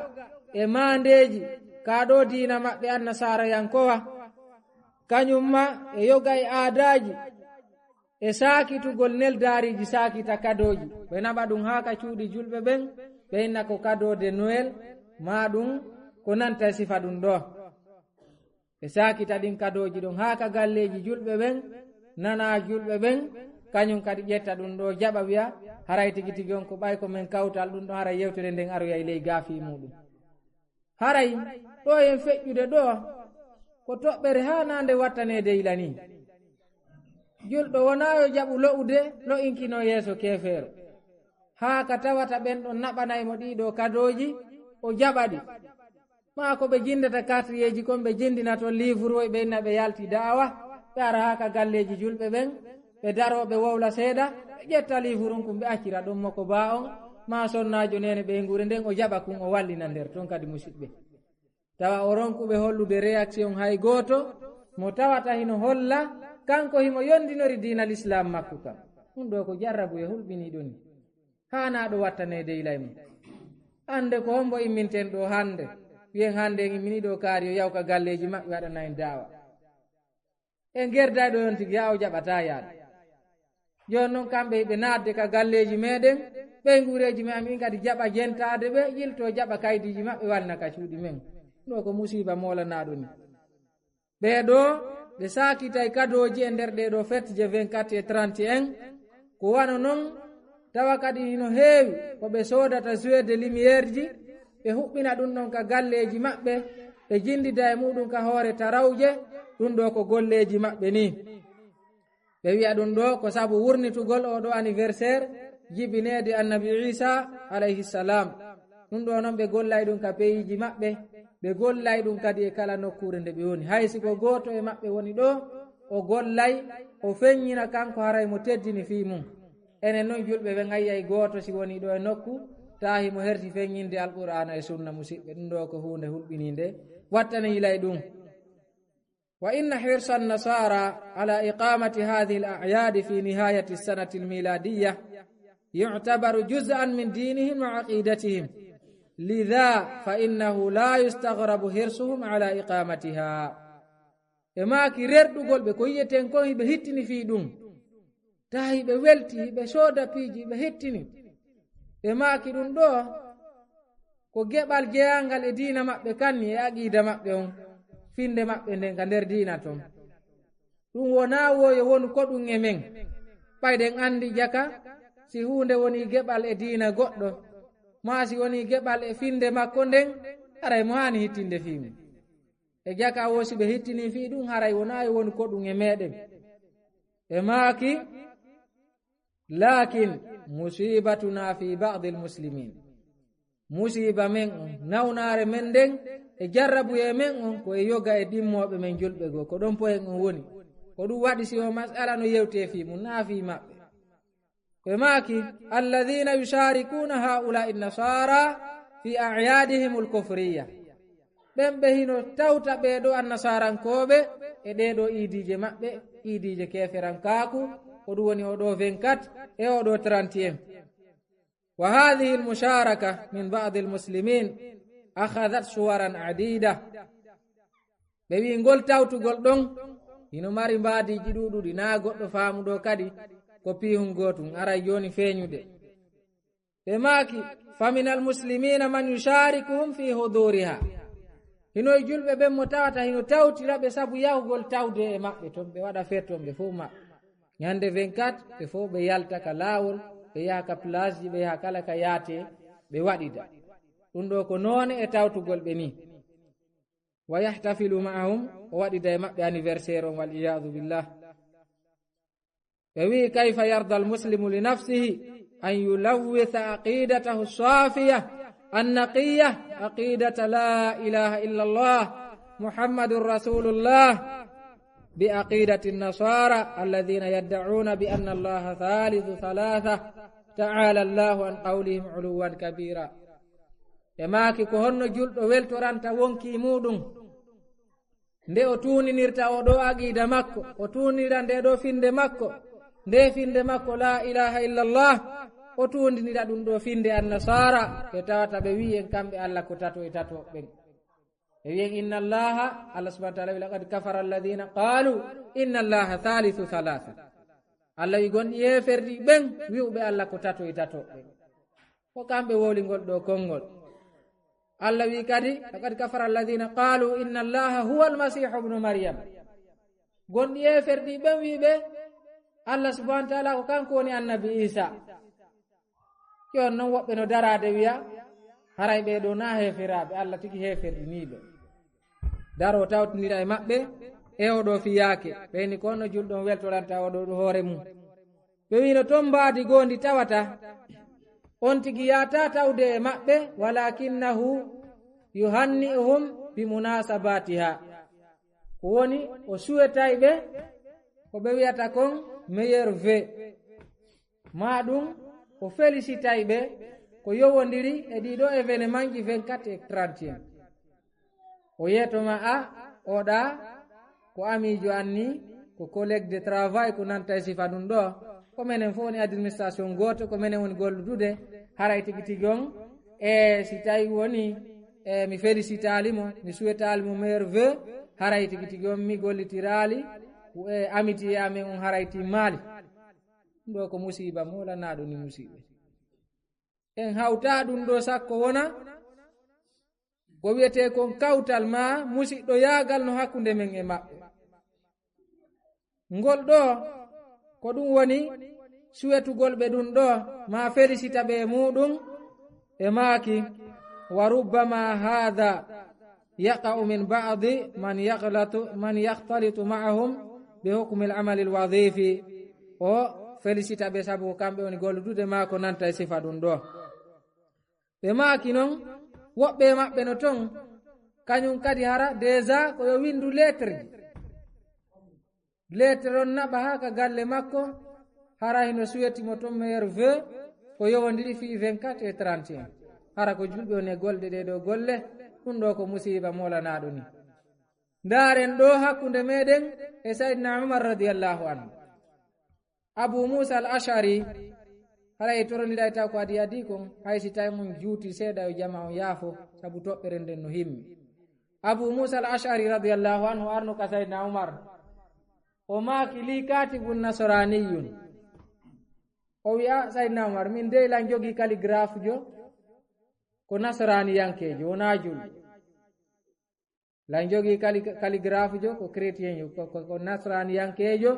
e maandeeji ka ɗoo diina maɓɓe annasaarayankowa, kañum ma e yoga e aadaaji, e saakitugol neldaariiji saakita kadooji. Ɓe naɓa ɗum haa ka cuuɗi julɓe ɓen, ɓe inna ko kadoo de Noël, maa ɗum ko nanta e sifa ɗum ɗoo. Ɓe saakita ɗin kadooji ɗon haa ka galleeji julɓe ɓen, nanaa julɓe ɓen, kañum kadi ƴetta ɗum ɗoo jaɓa wi'a, haray tigi tigi on ko ɓay ko men kawtal ɗum ɗoo, haray yewtere nden aroyay ley gaafi muuɗum. Haray ɗoo en feƴƴude ɗoo, ko toɓɓere haanaande wattaneede ila nii. Julɗo wonaa yo jaɓu lo'ude, lo'inkino yeeso keefeero. Haa ka tawata ɓen ɗon naɓanay mo ɗii ɗoo kadooji, o jaɓa ɗi. Maa ko ɓe jinndata kartiyeeji kon, ɓe jinndina ton liifuruwoy, ɓe inna ɓe yalti da'awa, ɓe ara haa ka galleeji julɓe ɓen, ɓe daroo, ɓe wowla seeɗa, ɓe ƴetta liifurun kun, ɓe accira ɗon mo ko baa on, maa sonnaajo neene ɓeynguure nden, o jaɓa kun, o wallina nder ton kadi, musiɓɓe. Tawa o ronkuɓe hollude réaction hay gooto, mo tawata hino holla, kanko himo yondinori diina Lislaam makko kan. Ɗum ɗoo ko jarrabu e hulɓiniiɗo ni. Haanaa ɗo wattaneede ilay mum. Annde ko hombo imminten ɗoo hannde? Wiyen hannde en immini ɗoo kaari yo yaw ka galleeji maɓɓe waɗana en daawa. En gerday ɗo on tigi, yaa o jaɓataa yaade. Jooni non kamɓe ɓe naatde ka galleeji meɗen, ɓeyguureeji men amin kadi jaɓa jentaade ɓe, yiltoo jaɓa kaydiiji maɓɓe walna ka cuuɗi men. Ɗoo ko musiiba moolanaaɗo ni. Ɓee ɗoo, ɓe saakitay kadooji e nder ɗee ɗoo fête je vingt-quatre et trente en, ko wano non, tawa kadi hino heewi ko ɓe soodata jouet de lumière ji, ɓe huɓɓina ɗum ɗon ka galleeji maɓɓe, ɓe jinndida e muɗum ka hoore tarawje, ɗum ɗoo ko golleeji maɓɓe nii. Ɓe wi'a ɗum ɗoo ko sabu wurnitugol oo ɗoo anniversaire jibineede Annabi Iisaa alayhi salaam. Ɗum ɗoo non ɓe gollay ɗum ka peyiiji maɓɓe, ɓe gollay ɗum kadi e kala nokkuure nde ɓe woni. Hay si ko gooto e maɓɓe woni ɗoo, o gollay, o feññina kanko haray mo teddini fii mum. Enen non julɓe ɓen a yi'ay gooto si woni ɗoo e nokku, taa himo herti feññinde Alqur'aana e Sunna, musiɓɓe, ɗum ɗoo ko huunde hulɓiniinde, wattane yilay ɗum. وإن حرص النصارى على إقامة هذه الأعياد في نهاية السنة الميلادية يعتبر جزءا من دينهم وعقيدتهم، لذا فإنه لا يستغرب حرصهم على إقامتها. E maaki rerɗugol ɓe ko yi'eten kon hiɓe hittini fii ɗum. Tawi ɓe welti, ɓe sooda piiji, ɓe hettini. Ɓe maaki ɗum ɗoo ko geɓal jeyaangal e diina maɓɓe kan ni e aqiida maɓɓe on, finnde maɓɓe nden ka nder diina ton. Ɗum wonaa wo yo wonu ko ɗum e men. Ɓay ɗen anndi jaka, si huunde woni geɓal e diina goɗɗo, maa si woni geɓal e finnde makko nden, haray mo haani hittinde fii mum. E jaka wo si ɓe hittini fii ɗum, haray wonaa yo wonu ko ɗum e meɗen. E maaki, لكن مصيبتنا في بعض المسلمين. Musiiba men on, nawnaare men nden, e jarrabuyee men on ko e yoga e ɗimmooɓe men julɓe goo, ko ɗon poyen on woni. Ko ɗum waɗi si o masala no yewtee fii mum, naa fii maɓɓe. Ɓe maaki, "Alladhina yusharikuna haula'i nasara fi a'yadihim al-kufriyya." Ɓen ɓe hino tawta ɓee ɗoo annasaarankooɓe e ɗee ɗoo iidiije maɓɓe, iidiije keeferankaaku, ko ɗum woni oo ɗoo vingt-quatre e oo ɗoo trente et un. Wa hadhihi al-musharaka min ba'di al-muslimin akhadhat suwaran adida. Ɓe wi'i ngol tawtugol ɗon hino mari mbaadiiji ɗuuɗuɗi, naa goɗɗo faamuɗo kadi ko piihun gootun, aray jooni feeñude. Ɓe maaki, "Faminal muslimina man yusharikuhum fi huduriha." Hino e julɓe ɓen mo tawata hino tawtira ɓe sabu yahugol tawde e maɓɓe ton, ɓe waɗa feet ton ɓe fow maɓɓe. Ñande vingt-quatre, ɓe fow ɓe yalta ka laawol, ɓe yaha ka plage ji, ɓe yaha kala ka yaate, ɓe waɗida. Ɗum ɗoo ko noone e tawtugol ɓe nii. "Wa yahtafilu ma'ahum", o waɗida e maɓɓe anniversaire on, wal iyadu billah. Ɓe wi'i, "Kayfa yarda al muslimu li nafsihi an yulawwitha aqidatahu safiya annaqiya, aqidata la ilaha illa Allah Muhammadur Rasulullah, bi aqidati nasara alladhina yad'una bi anna Allah thalithu thalatha, ta'ala Allahu an qawlihim uluwan kabira." Ɓe maaki, ko honno julɗo weltoranta wonkii muuɗum nde o tuuninirta oo ɗoo aqiida makko, o tuuninira ndee ɗoo finnde makko, ndee finnde makko, laa ilaaha illallah, o tuundinira ɗum ɗoo finnde annasaara, ɓe tawata ɓe wi'i en kamɓe Alla ko tato e tato ɓen. Ɓe wi'i en, "Inna Allaha," Alla subhanahu wa ta'ala wi'i, "Laqad kafara alladhina qalu inna Allaha thalithu thalatha." Alla wi'i gonɗi heeferɗi ɓen wi'uɓe Alla ko tato e tato ɓen. Ko kamɓe wowli ngol ɗoo konngol. Alla wi'i kadi, "Laqad kafara alladhina qalu inna Allaha huwa almasihu ibnu Maryam." Gonɗi heeferɗi ɓen wi'i ɓe, Alla subhanahu wa ta'ala ko kanko woni annabi Isa. Ki on non woɓɓe no daraade wi'a, haray ɓee ɗoo naa heeferaaɓe, Alla tigi heeferɗiniiɓe. Daroo tawtindira e maɓɓe, e oo ɗoo fiyaake, ɓeyni ko honno julɗo on weltoranta oo ɗoo hoore mum. Ɓe wi'ino ton mbaadi goo ndi tawata, on tigi yaata tawde e maɓɓe, walakinnahu yuhanni'uhum bi munasabatiha. Ko woni, o suwetay ɓe, ko ɓe wi'ata kon meilleur vœu. Maa ɗum, o félicitay ɓe, ko yowondiri e ɗii ɗoo événement ji vingt-quatre e trente et un. O yeeto ma a, o ɗa, ko amiijo an nii, ko collègue de travail, ko nanta e sifa ɗum ɗoo. Ko menen fof woni administration gooto, ko menen woni golludude, haray tigi tigi on, e si tawi woni, e mi félicitaali mo, mi suwetaali mo meilleur vœu, haray tigi tigi on mi gollitiraali, e amitié amen on haray timmaali. Ɗum ɗoo ko musiiba moolanaaɗo ni musiiɓe. En hawta ɗum ɗoo sakko wona ko wi'etee kon kawtal maa musiɗɗo yaagal no hakkunde men e maɓɓe. Ngol ɗoo, ko ɗum woni suwetugol ɓe ɗum ɗoo, maa felisita ɓe e muuɗum, ɓe maaki, "Wa rubbama haadha yaqa'u min ba'di man yaghlatu, man yakhtalitu ma'ahum bi hukmi al-amali al-wadhifi." O felisita ɓe sabu ko kamɓe woni golludude maa ko nanta e sifa ɗum ɗoo. Ɓe maaki non, woɓɓe e maɓɓe no ton, kañum kadi hara déjà ko yo winndu lettre ji. Lettre on naɓa haa ka galle makko, hara hino suweti mo ton meilleur vœu, ko yowondiri fii vingt-quatre e trente et un. Hara ko julɓe woni e golde ɗee ɗoo golle, ɗum ɗoo ko musiiba moolanaaɗo ni. Ndaaren ɗoo hakkunde meɗen e Sayyidina Umar radiyallahu anhu. Abu Musa al-Ash'ari, haray e torondira e taw ko adi adi kon, hay si tawi mun juuti seeɗa yo jama on yaafo, sabu toɓɓere nden no himmi. Abu Musa al-Ash'ari radiyallahu anhu arno ka Sayyidina Umar. O maaki, "Li katibun nasraniyun." O wi'a, "Sayyidina Umar, min dey lan jogi calligraphe jo, ko nasraniyankeejo, wonaa julɗo. Lan jogi cali-, calligraphe jo, ko chrétien jo, ko, ko, ko nasraniyankeejo,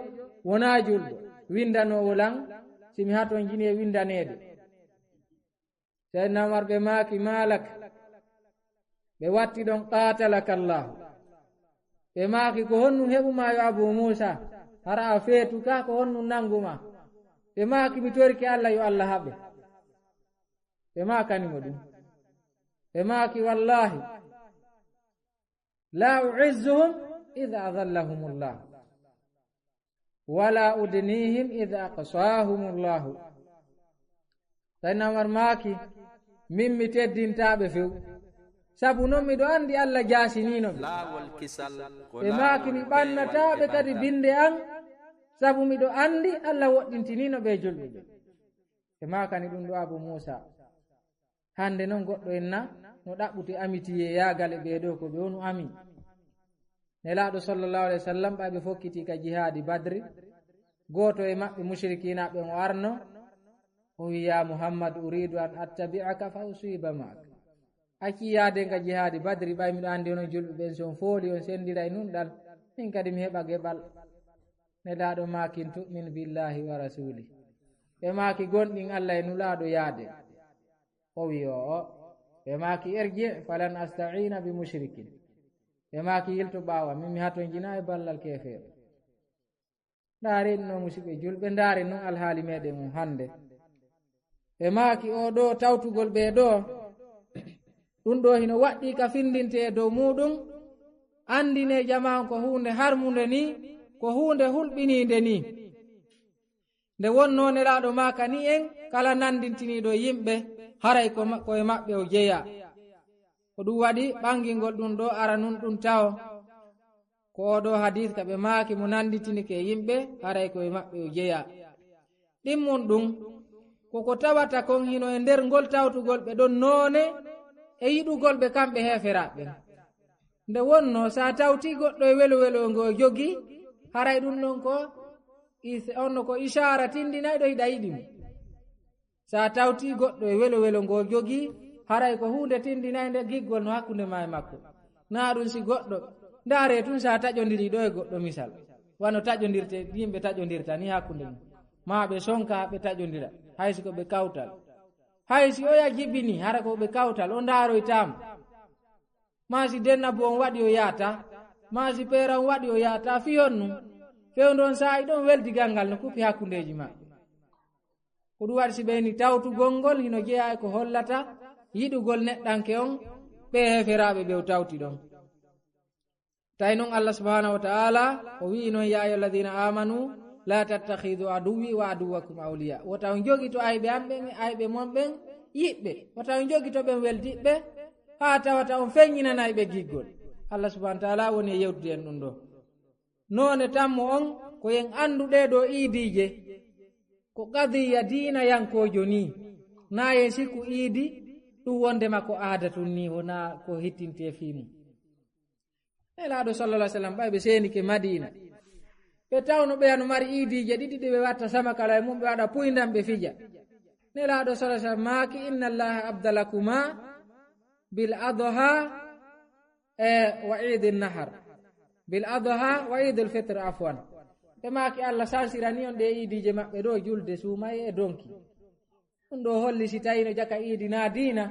wonaa julɗo. Windanoowo lan, si mi hatonjini e windaneede." Sayyidina Umar ɓe maaki, "Malak?" Ɓe watti ɗon, "Qatalaka Allah." Ɓe maaki, "Ko honnum heɓumaa yo Abu Musa? Hara a feetu ka, ko honnum nanngumaa?" Ɓe maaki, "Mi torike Alla, yo Alla haɓe." Ɓe maakani mo ɗum. Ɓe maaki, "Wallahi, La u'izzuhum idh adhallahumullah, wala udnihim idh aqsahumullahu. Sayyidina Umar maaki, min mi teddintaa ɓe few, sabu non miɗo anndi Allah jaasiniino ɓe. Laawol kisal ko ɓe maaki, mi ɓannataa ɓe kadi binde an, sabu miɗo anndi Allah woɗɗintiniino ɓe julɓe ɓe. Ɓe maakani ɗum ɗo Abu Muusa. Hannde non goɗɗo en na no ɗaɓɓude amitiye yaagal e ɓee ɗoo ko ɓe wonu ami. Nelaaɗo sallallahu alaihi wasallam ɓay ɓe fokkiti ka jihaadi Badri, gooto e maɓɓe mushrikiina ɓen o arno, o wi, "Ya Muhammad, uridu an attabi'aka fa usiba ma'ak." Acci yaade ka jihaadi Badri, ɓay miɗo anndi onon julɓe ɓen, si on fooli on senndiray nunɗal, min kadi mi heɓa geɓal. Nelaaɗo maaki, "In tu'min billahi wa rasuli." Ɓe maaki, "Gonɗin Allah e Nulaaɗo yaade." O wi, "O'o." Ɓe maaki, "Irji falan asta'ina bi mushrikin." Ɓe maaki, "Yilto ɓaawo, min mi hatonjina e ballal keefeero." Ndaaren no musiɓɓe julɓe, ndaaren non alhaali meɗen on hannde. Ɓe maaki, "Oo ɗoo tawtugol ɓee ɗoo, ɗum ɗoo hino waɗɗii ka findinte e dow muuɗum, anndine jamaa on ko huunde harmunde nii, ko huunde hulɓiniinde nii." Nde wonnoo Nelaaɗo maakani en, kala nanndintiniiɗo yimɓe, haray ko ma-, ko e maɓɓe o jeyaa. Ko ɗum waɗi ɓangingol ɗum ɗoo ara nun ɗum tawo. Ko oo ɗoo hadiis ka ɓe maaki mo nanndintinike e yimɓe, haray ko e maɓɓe o jeyaa. Ɗimmun ɗum, ko ko tawata kon hino e nder ngol tawtugol ɓe ɗon noone e yiɗugol ɓe kamɓe heeferaaɓe ɓen. Nde wonnoo, si a tawtii goɗɗo e welo welo ngo jogii, haray ɗum ɗon ko is-, on no ko isaara tindinayɗo hiɗa yiɗi mo. Si a tawtii goɗɗo e welo welo ngo jogii, haray ko huunde tindinaynde giggol no hakkunde maa e makko. Naa ɗum si goɗɗo, ndaaree tun si a taƴondirii ɗoo e goɗɗo misal. Wano taƴondirte, yimɓe taƴondirta ni hakkunde mum. Maa ɓe sonka ɓe taƴondira, hay si ko ɓe kawtal. Hay si oya jibini, hara ko ɓe kawtal, o ndaaroytaama. Maa si dennabu on waɗi o yaata, maa si peera on waɗi o yaata, fii honɗun? Fewndo on saa'i ɗon weldigal ngal no kupi hakkundeeji maɓɓe. Ko ɗum waɗi si ɓe ni tawtugol ngol hino jeyaa e ko hollata yiɗugol neɗɗanke on, ɓe heeferaaɓe ɓe o tawti ɗon. Tawi non Allah subhanahu wa ta'ala o wi'i non, "Ya ayyuhalladhina amanu la tattakhidhu aduwwi wa aduwwakum awliya." Wota on jogito ayɓe am ɓen e ayɓe mon ɓen yiɓɓe. Wota on jogito ɓen weldiɓɓe, haa tawata on feññinanay ɓe giggol. Allah subhanahu wa ta'ala woni e yewtude en ɗum ɗo. Noone tammo on, ko en anndu ɗee ɗoo iidiije, ko qadiya diina yankoojo nii. Naa en sikku iidi, ɗum wondema ko aada tun nii, wonaa ko hittintee fii mum. Nelaaɗo sallallahu alaihi wasallam, ɓay ɓe seenike Madiina, ɓe tawno ɓe ano mari iidiije ɗiɗi ɗi ɓe watta samakala e mum, ɓe waɗa puyndan ɓe fija. Nelaaɗo sallallahu alaihi wasallam maaki, "Inna Allaha abdalakuma bil adha, e, wa iidin nahar." Bil adha wa iidul fitr, afwan. Ɓe maaki, "Allah sansirani on ɗee iidiije maɓɓe ɗoo, julde suumay e donki." Ɗum ɗoo holli si tawino jaka iidi naa diina,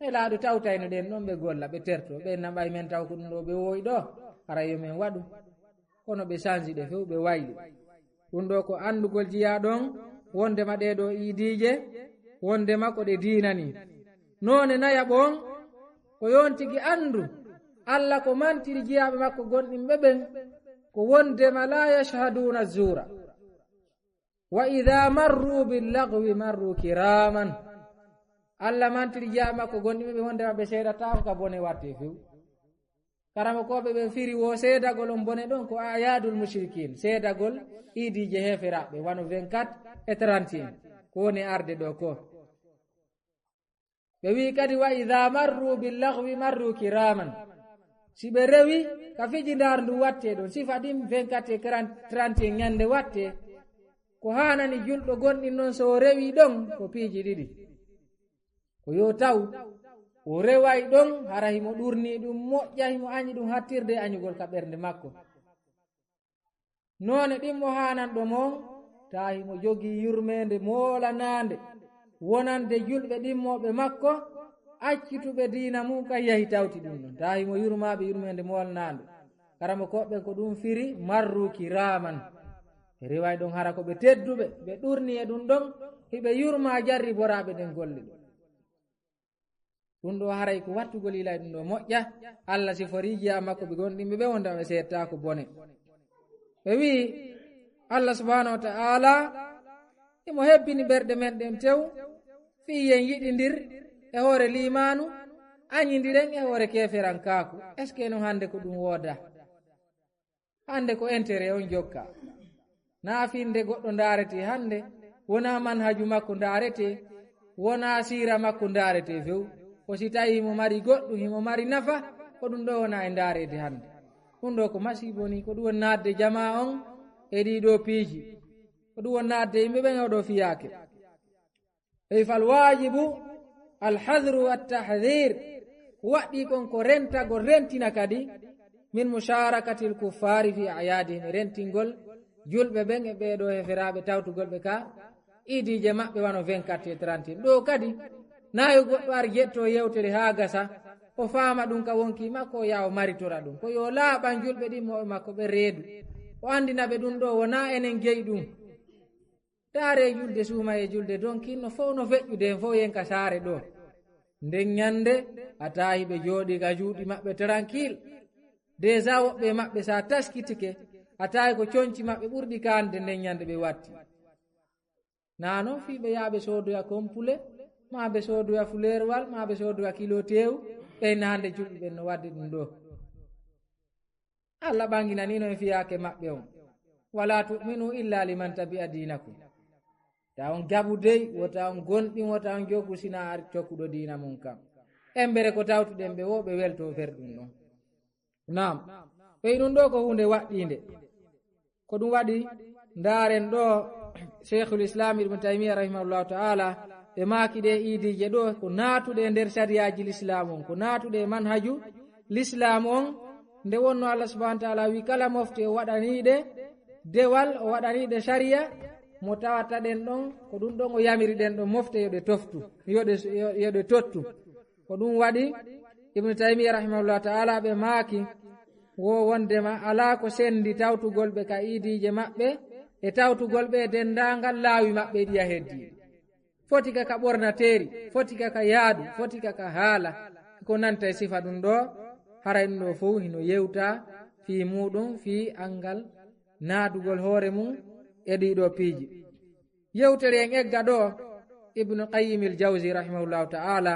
Nelaaɗo tawtayno ɗen ɗon ɓe golla, ɓe terto, ɓe na ɓay men taw ko ɗum ɗoo ɓe woyi ɗoo, hara yo men waɗu. Kono ɓe sansi ɗe few, ɓe wayli. Ɗum ɗoo ko anndugol jiyaa ɗon, wondema ɗee ɗoo iidiije, wondema ko ɗe diina nii. Noone nayaɓo on, ko yo on tigi anndu, Allah ko mantiri jiyaaɓe makko gonɗinɓe ɓen, ko wondema la yashhaduna zuura. "Wa idha marru bil lagwi marru kiraman." Allah mantiri jiyaaɓe makko gonɗinɓe ɓe wondema ɓe seedataako ka bone watte few. Karamokooɓe ɓe firi wo seedagol on bone ɗon ko ayadul mushrikin, seedagol iidiije heeferaaɓe, wano vingt-quatre et trente et un, ko woni arde ɗoo ko. Ɓe wi'i kadi, "Wa idha marru bil lagwi marru kiraman." Si ɓe rewi ka fiji ndaar ndu watte ɗon, sifa ɗin vingt-quatre et trente et un ñande watte, ko haanani julɗo gonɗin non so o rewi ɗon ko piiji ɗiɗi. Ko yo taw o reway ɗon, hara himo ɗurni ɗum moƴƴa, himo añi ɗum hattirde e añugol ka ɓernde makko. Noone ɗimmo haananɗo mo on, taa himo jogii yurmeende moolanaande wonande julɓe ɗimmoɓe makko, accituɓe diina mum kan yahi tawti ɗum ɗon. Taa himo yurmaaɓe yurmeende moolanaande. Karamokooɓe ɓen ko ɗum firi marru kiraman. Riway ɗon hara ko ɓe tedduɓe, ɓe ɗurni e ɗum ɗon, hiɓe yurma jarriboraaɓe ɗen golle ɗen. Ɗum ɗo haray ko wattugol ila ɗum ɗo moƴƴa. Allah sifori jeyaa makko ɓe gomɗinɓe ɓe wonde ɓe seettaako bone. Ɓe wi'i Allah subhanahu wa ta'ala imo hebbini ɓerɗe men ɗen tew fii yen yiɗindir e hoore liimaanu, añindiren e hoore keeferankaaku. Est-ce que non hannde ko ɗum wooda? Hannde ko intérêt on jokka. Naa finde goɗɗo ndaarete hannde, wonaa manhaju makko ndaarete, wonaa siira makko ndaarete few. Ko si tawi himo mari goɗɗum, himo mari nafa, ko ɗum ɗo wona e ndaareede hannde. Ɗum ɗo ko masiibo ni, ko ɗum woni naatde jamaa on e ɗii ɗoo piiji. Ko ɗum woni naatde yimɓe ɓen e oɗo fiyaake. Ey fal waajibu alhadru wattahdir. Ko waɗɗii kon ko rentagol, rentina kadi min musharakatil kuffaari fi ayaadihim, e rentingol julɓe ɓen e ɓee ɗoo heferaaɓe tawtugol ɓe ka iidiije maɓɓe wano vingt-quatre et trente. Ɗoo kadi, naa yo goɗɗo ar ƴetto yewtere haa gasa, o faama ɗum ka wonkii makko, o yaha o maritora ɗum. Ko yo laaɓan julɓe ɗimmoɓe makko ɓe reedu. O anndina ɓe ɗum ɗo, wonaa enen jeyi ɗum. Taare julde suuma e julde donkin no fow no feƴƴude en fow yen ka saare ɗo. Nden ñande, a tawi ɓe jooɗi ka juuɗi maɓɓe tranquille. Déjà woɓɓe maɓɓe sa taskitike, a tawi ko conci maɓɓe ɓurɗi kaande nden ñande ɓe watti. Na non fii ɓe yaa ɓe soodoya kompule, ma ɓe soodoya fuleerwal, ma ɓe soodoya kilo teewu, ɓen hande julɓe ɓen no wadde ɗum ɗo. Allah ɓanginanino e fiyaake maɓɓe on. Wala tu'minu illa liman tabi'a dinakum. Ta on jaɓu dey, wota on gonɗin, wota on jokku sina ar tokkuɗo diina mun kan. Embere ko tawtuɗen ɓe wo ɓe welto fer ɗum ɗon. Naam. Ɓey ɗum ɗo ko huunde waɗɗiinde. Ko ɗum waɗi ndaaren ɗo Sheikhul Islam Ibn Taymiyyah rahimahullahu ta'ala ɓe maaki ɗe iidiije ɗo ko naatuɗe e nder sariyaaji Lislaam on, ko naatuɗe e manhaju Lislaam on, nde wonno Allah subhanahu wa ta'ala wi kala mofte o waɗaniɗe dewal, o waɗaniɗe sariya, mo tawata ɗen ɗon, ko ɗum ɗon o yamiri ɗen ɗon mofte yo ɗe toftu, yo ɗe, yo, yo ɗe tottu. Ko ɗum waɗi Ibn Taymiyyah rahimahullahu ta'ala ɓe maaki wo wondema alaa ko sendi tawtugol ɓe ka iidiije maɓɓe e tawtugol ɓe e denndaangal laawi maɓɓe ɗi a heddi. Foti ka ka ɓornateeri, foti ka ka yaadu, foti ka ka haala, ko nanta e sifa ɗum ɗo, haray ɗum ɗo fow hino yewta fii muɗum, fii angal naadugol hoore mum e ɗii ɗoo piiji. Yewtere en egga ɗo, Ibnu Qayyim il Jawzi rahimahullahu ta'ala,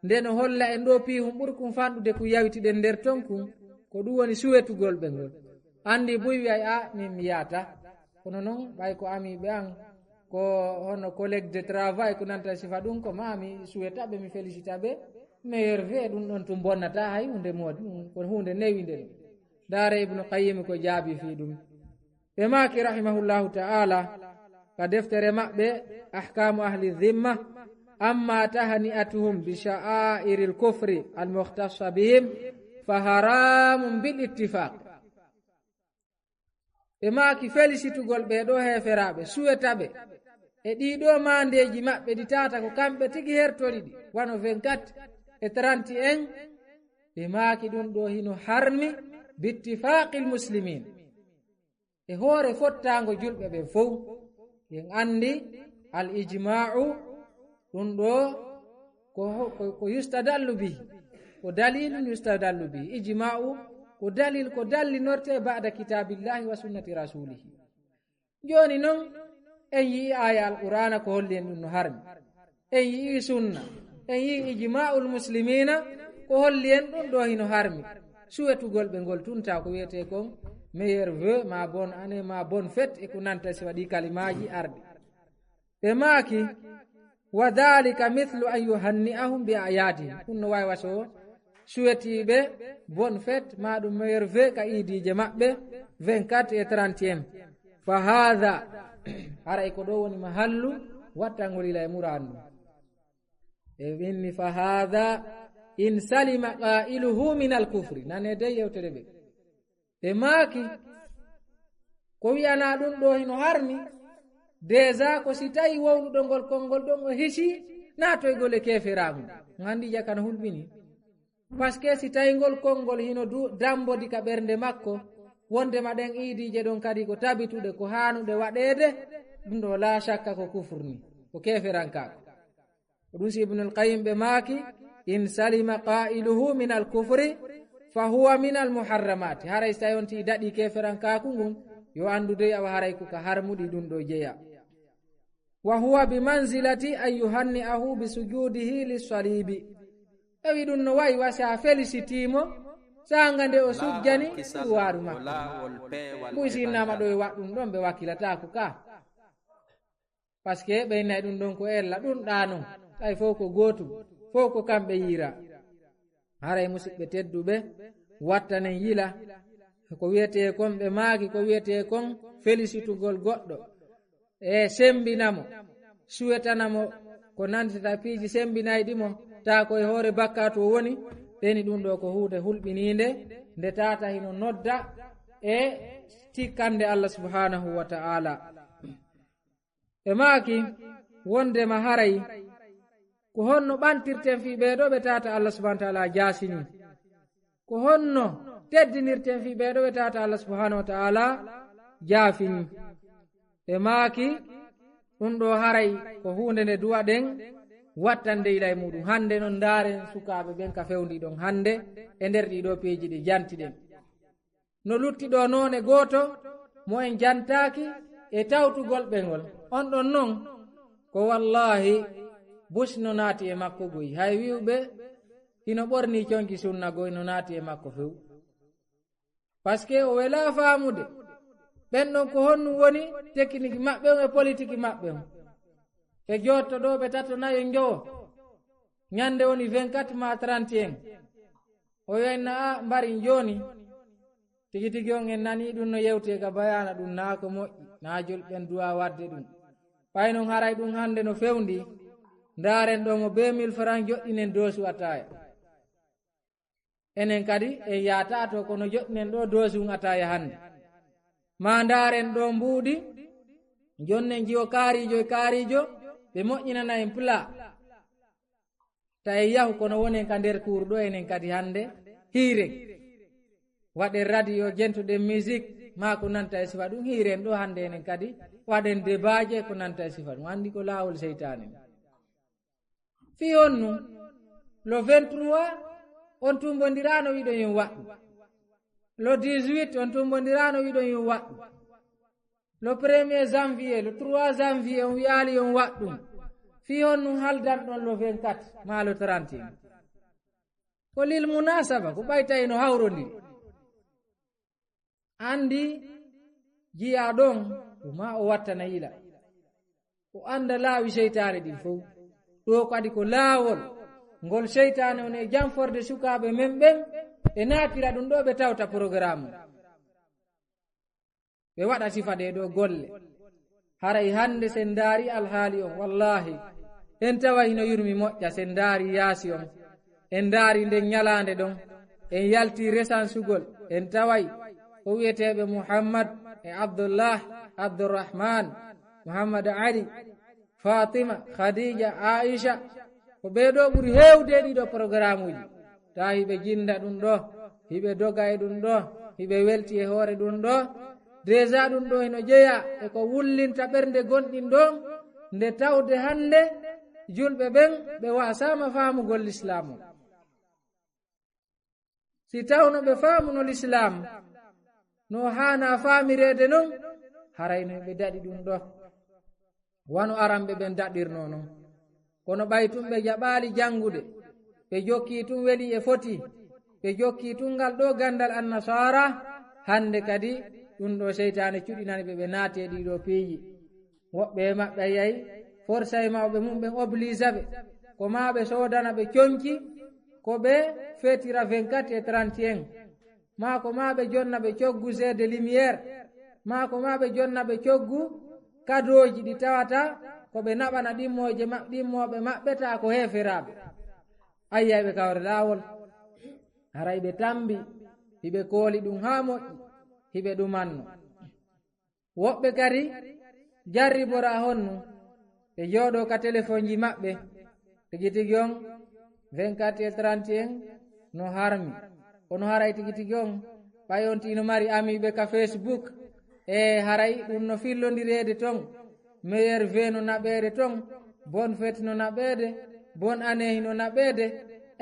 nde no holla en ɗo piihun ɓurkun fanɗude kun yawitiɗen nder ton kun, ko ɗum woni suwetugol ɓe ngol. Anndi buy wi'ay, "A, min mi yaata." Kono non, ɓay ko ami ɓe an, ko hono collègue de travail, ko nanta sifa ɗum, ko ma mi suweta ɓe, mi félicita ɓe, meilleur vœu, ɗum ɗon tun bonnata hay hunde moodi, ɗum ko hunde newinde ɗum. Ndaare Ibnu Qayyim ko jaabi fii ɗum. Ɓe maaki rahimahullahu ta'ala ka deftere maɓɓe Ahkamu Ahli Dhimma, amma tahni'atuhum bi sha'airil kufri al mukhtassa bihim fa haramun bil ittifaq. Ɓe maaki felisitugol ɓe ɗo heeferaaɓe, suweta ɓe e ɗii ɗoo maandeeji maɓɓe ɗi tata ko kamɓe tigi hertori ɗi, wano vingt-quatre e trente et un, ɓe maaki ɗum ɗo hino harmi bittifaqil muslimin. E hoore fottaango julɓe ɓen fow, en anndi al ijma'u, ɗum ɗo ko, ko, ko yustadallu bihi, ko dalilun yustadallu bihi. Ijma'u ko dalil, ko dallinorte ba'da kitabillahi wa sunnati rasulihi. Jooni non, en yi'i aaya Alqur'aana ko holli en ɗum no harmi. En yi'i sunna, en yi'i ijma'ul muslimiina ko holli en ɗum ɗo hino harmi. Suwetugol ɓe ngol tun taw ko wiyetee kon meilleur vœu, ma bonne année, ma bonne fête, e ko nanta si waɗi kalimaaji arɗi. Ɓe maaki, "Wa dhalika mithlu an yuhanni'ahum bi a'yadihim." Ɗum no wawi waso suwetiiɓe bonne fête, ma ɗum meilleur vœu ka iidiije maɓɓe, vingt-quatre et trente et un. Fa hadha, haray ko ɗo woni mahallu wattangol ila e muraadu. E winni, "Fa hadha in salima qailuhu min al kufri." Nane dey yewtere ɓe. Ɓe maaki, ko wi'anaa ɗum ɗo hino harmi, déjà ko si tawi wowluɗo ngol konngol ɗon o hisi naatoygol e keeferaagu. Nganndi jakana hulɓini. Parce que si tawi ngol konngol hino du-, dambodi ka ɓernde makko, wondema ɗen iidiije ɗon kadi ko tabituɗe, ko haanuɗe waɗeede, ɗum ɗo laa shakka ko kufur ni, ko keeferankaaku. Ko ɗum si Ibnul Qayyim ɓe maaki, In salima qailuhu min alkufri fa huwa min almuharramati. Haray si tawi on ti daɗi keferankaaku ngun, yo anndu dey awa haray ko ka harmuɗi ɗun ɗo jeya. Wa huwa bi manzilati an yuhanni'ahu bi sujudihi lissalibi. Tawi ɗun no wayi wa si a feliciti mo, saanga nde o sujjani kurwaaru makko. Mbuy si innama ɗo e waɗɗun ɗon, ɓe wakkilataako ka. Parce que ɓe innay ɗun ɗon ko ella, ɗun ɗa non. Tawi fow ko gootum, fow ko kamɓe yiira. Haray musiɓɓe tedduɓe, wattanen yila. Ko wi'etee kon, ɓe maaki ko wi'etee kon felicitugol goɗɗo. E sembina mo, suwetana mo ko nanditata piiji sembinayɗi mo, taa ko e hoore bakkaatu o woni, ɓeni ɗun ɗo ko huunde hulɓiniinde, nde tata hino nodda e tikkande Allah subhanahu wa ta'ala. Ɓe maaki wondema haray ko honno ɓantirten fii ɓee ɗoo ɓe tata Allah subhanahu wa ta'ala jaasini? Ko honno teddinirten fii ɓee ɗoo ɓe tata Allah subhanahu wa ta'ala jaafini? Ɓe maaki ɗun ɗo haray ko huunde nde duwaɗen wattande yila e muɗum. Hande non ndaaren sukaaɓe ɓen ka fewndi ɗon hande e nder ɗii ɗoo piiji ɗi jantiɗen. No lutti ɗoo noone gooto mo en jantaaki e tawtugol ɓe ngol. On ɗon non ko wallaahi Bush no naati e makko goy. Hay wi'uɓe hino ɓorni conci sunna goy no naati e makko few. Parce que o welaa faamude ɓen ɗon ko honɗun woni tekniki maɓɓe on e politiki maɓɓe on. Ɓe jotto ɗoo ɓe tato nayo njowo. Ñande woni vingt-quatre ma trente et un. O wi'ay na a mbarin jooni. Tigi tigi on en nanii ɗun no yewtee ka bayaana ɗun naa ko moƴƴi, naa julɓe ɓen duwaa waɗde ɗun. Ɓay non haray ɗun hande no fewndi, ndaaren ɗoo mo bee mille francs joɗɗinen doosu ataaya. Enen kadi en yaata to kono joɗɗinen ɗoo doosu un ataaya hande. Maa ndaaren ɗoo mbuuɗi, jonnen jiwo kaariijo e kaariijo, ɓe moƴƴinana en plat. Tawi yahu kono wonen ka nder kuuru ɗoo enen kadi hande hiiren. Waɗen radio, jentoɗen musique, maa ko nanta e sifa ɗun, hiiren ɗoo hande enen kadi, waɗen debaaje ko nanta e sifa ɗun. Anndi ko laawol seytaane. Fii honɗun, le vingt-trois, on tumbondiraano wi'uɗon yo waɗɗun. Le dix-huit, on tumbondiraano wi'uɗon yo waɗɗun. Le premier janvier, le trois janvier, on wi'aali on waɗɗun. Fii honɗun haldanɗon le vingt-quatre, maa le trente et un. Ko lil munasaba, ko ɓay tawi no hawrondiri. Anndi jiyaa ɗon, ko maa o wattana yila. O annda laawi seytaane ɗin fow. Ɗoo kadi ko laawol ngol seytaane on e janforde sukaaɓe men ɓen, ɓe naatira ɗun ɗoo, ɓe tawta programme. Ɓe waɗa sifa ɗee ɗoo golle. Haray hande sen ndaari alhaali on, wallaahi, en taway hino yurmi moƴƴa sen ndaari yaasi on. En ndaari nden ñalaande ɗon, en yalti resansugol, en taway ko wi'eteeɓe Muhammad e Abdullah, Abdurrahman, Muhammad Ali, Fatima, Khadija, Aisha, ko ɓee ɗoo ɓuri heewde e ɗii ɗoo programuuji. Taa hiɓe jinnda ɗun ɗoo, hiɓe doga e ɗun ɗoo, hiɓe welti e hoore ɗun ɗoo. Déjà ɗun ɗoo hino jeyaa e ko wullinta ɓernde gonɗin ɗon, nde tawde hande julɓe ɓen ɓe waasaama faamugol lislaamu. Si tawno ɓe faamuno lislaam no haana faamireede non, haray no ɓe daɗi ɗun ɗoo. Wano aranɓe ɓen daɗirnoo non. Kono ɓay tun ɓe jaɓaali janngude, ɓe jokkii tun weli e foti, ɓe jokkii tun ngal ɗoo ganndal annasaara, hande kadi ɗun ɗoo seytaane cuɗinani ɓe, ɓe naati e ɗii ɗoo piiji. Woɓɓe e maɓɓe yay, forsay mawɓe mum ɓen oblisa ɓe, ko maa ɓe soodana ɓe conci, ko ɓe feetira vingt-quatre e trente et un, maa ko maa ɓe jonna ɓe coggu jeu de lumière, maa ko maa ɓe jonna ɓe coggu kadooji ɗi tawata ko ɓe naɓana ɗimmooje ma-, ɗimmooɓe maɓɓe taa ko heeferaaɓe. Ayyay ɓe kawre laawol, haray ɓe tambi, hiɓe kooli ɗun haa moƴƴi, hiɓe ɗumanno. Woɓɓe kadi jarribora honnu, ɓe jooɗoo ka telefonji maɓɓe, tigi tigi on vingt-quatre e trente et un no harmi. Kono haray tigi tigi on, ɓay on tino mari amiiɓe ka Facebook, e haray ɗun no fillondireede ton, meilleur vœu no naɓeede ton, bonne fête no naɓeede, bonne année no naɓeede.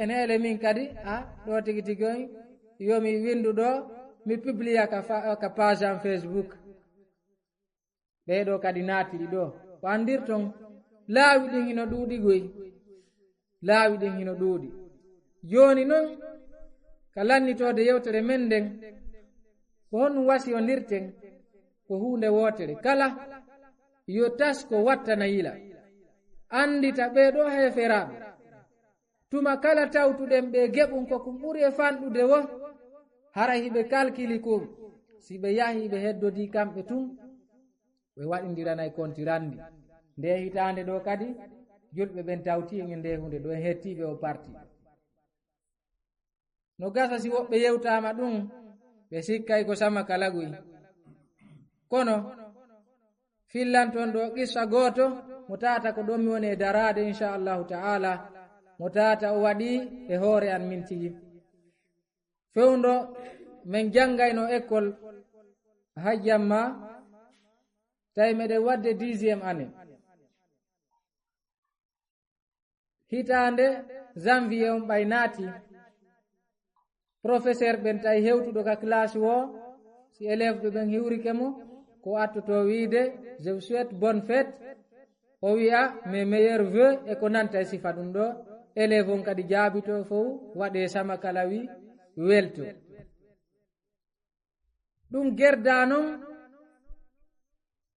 Ene ele min kadi, a, ɗo tigi tigi on, yo mi windu ɗo, mi publia ka fa-, ka page am Facebook. Ɓee ɗo kadi naatiri ɗo. Ko anndirton, laawi ɗin hino ɗuuɗi goy. Laawi ɗin hino ɗuuɗi. Jooni non, ka lannitoode yewtere men nden, ko honɗum wasiyondirten? Ko huunde wootere. Kala yo tasko wattana yila. Anndita ɓee ɗo heeferaaɓe. Tuma kala tawtuɗen ɓe geɓun ko kun ɓuri e fanɗude wo, hara hiɓe kalkili kun. Si ɓe yahi ɓe heddodii kamɓe tun, ɓe waɗindiranay kontirandi. Nde hitaande ɗo kadi, julɓe ɓen tawti en e nde huunde ɗo, en hettiiɓe o parti. No gasa si woɓɓe yewtaama ɗum, ɓe sikkay ko sama kala guy. Kono, fillanton ɗo qissa gooto, mo taata ko ɗon mi woni e daraade, inchallahu ta'ala, mo taata o waɗi e hoore an min tigi. Fewndo men janngayno école hajjamma, tawi meɗen waɗde dixième année. Hitaande janvier on ɓay naati, professeur ɓen tawi hewtuɗo ka classe o, si élève ɓe ɓen hiwrike mo, ko attoto wiide, "Je vous souhaite bonne fête." O wi'a, "Mes meilleurs vœux," e ko nanta e sifa ɗum ɗo, élève on kadi jaabito fow, waɗe sama kala wi welto. Ɗum gerda non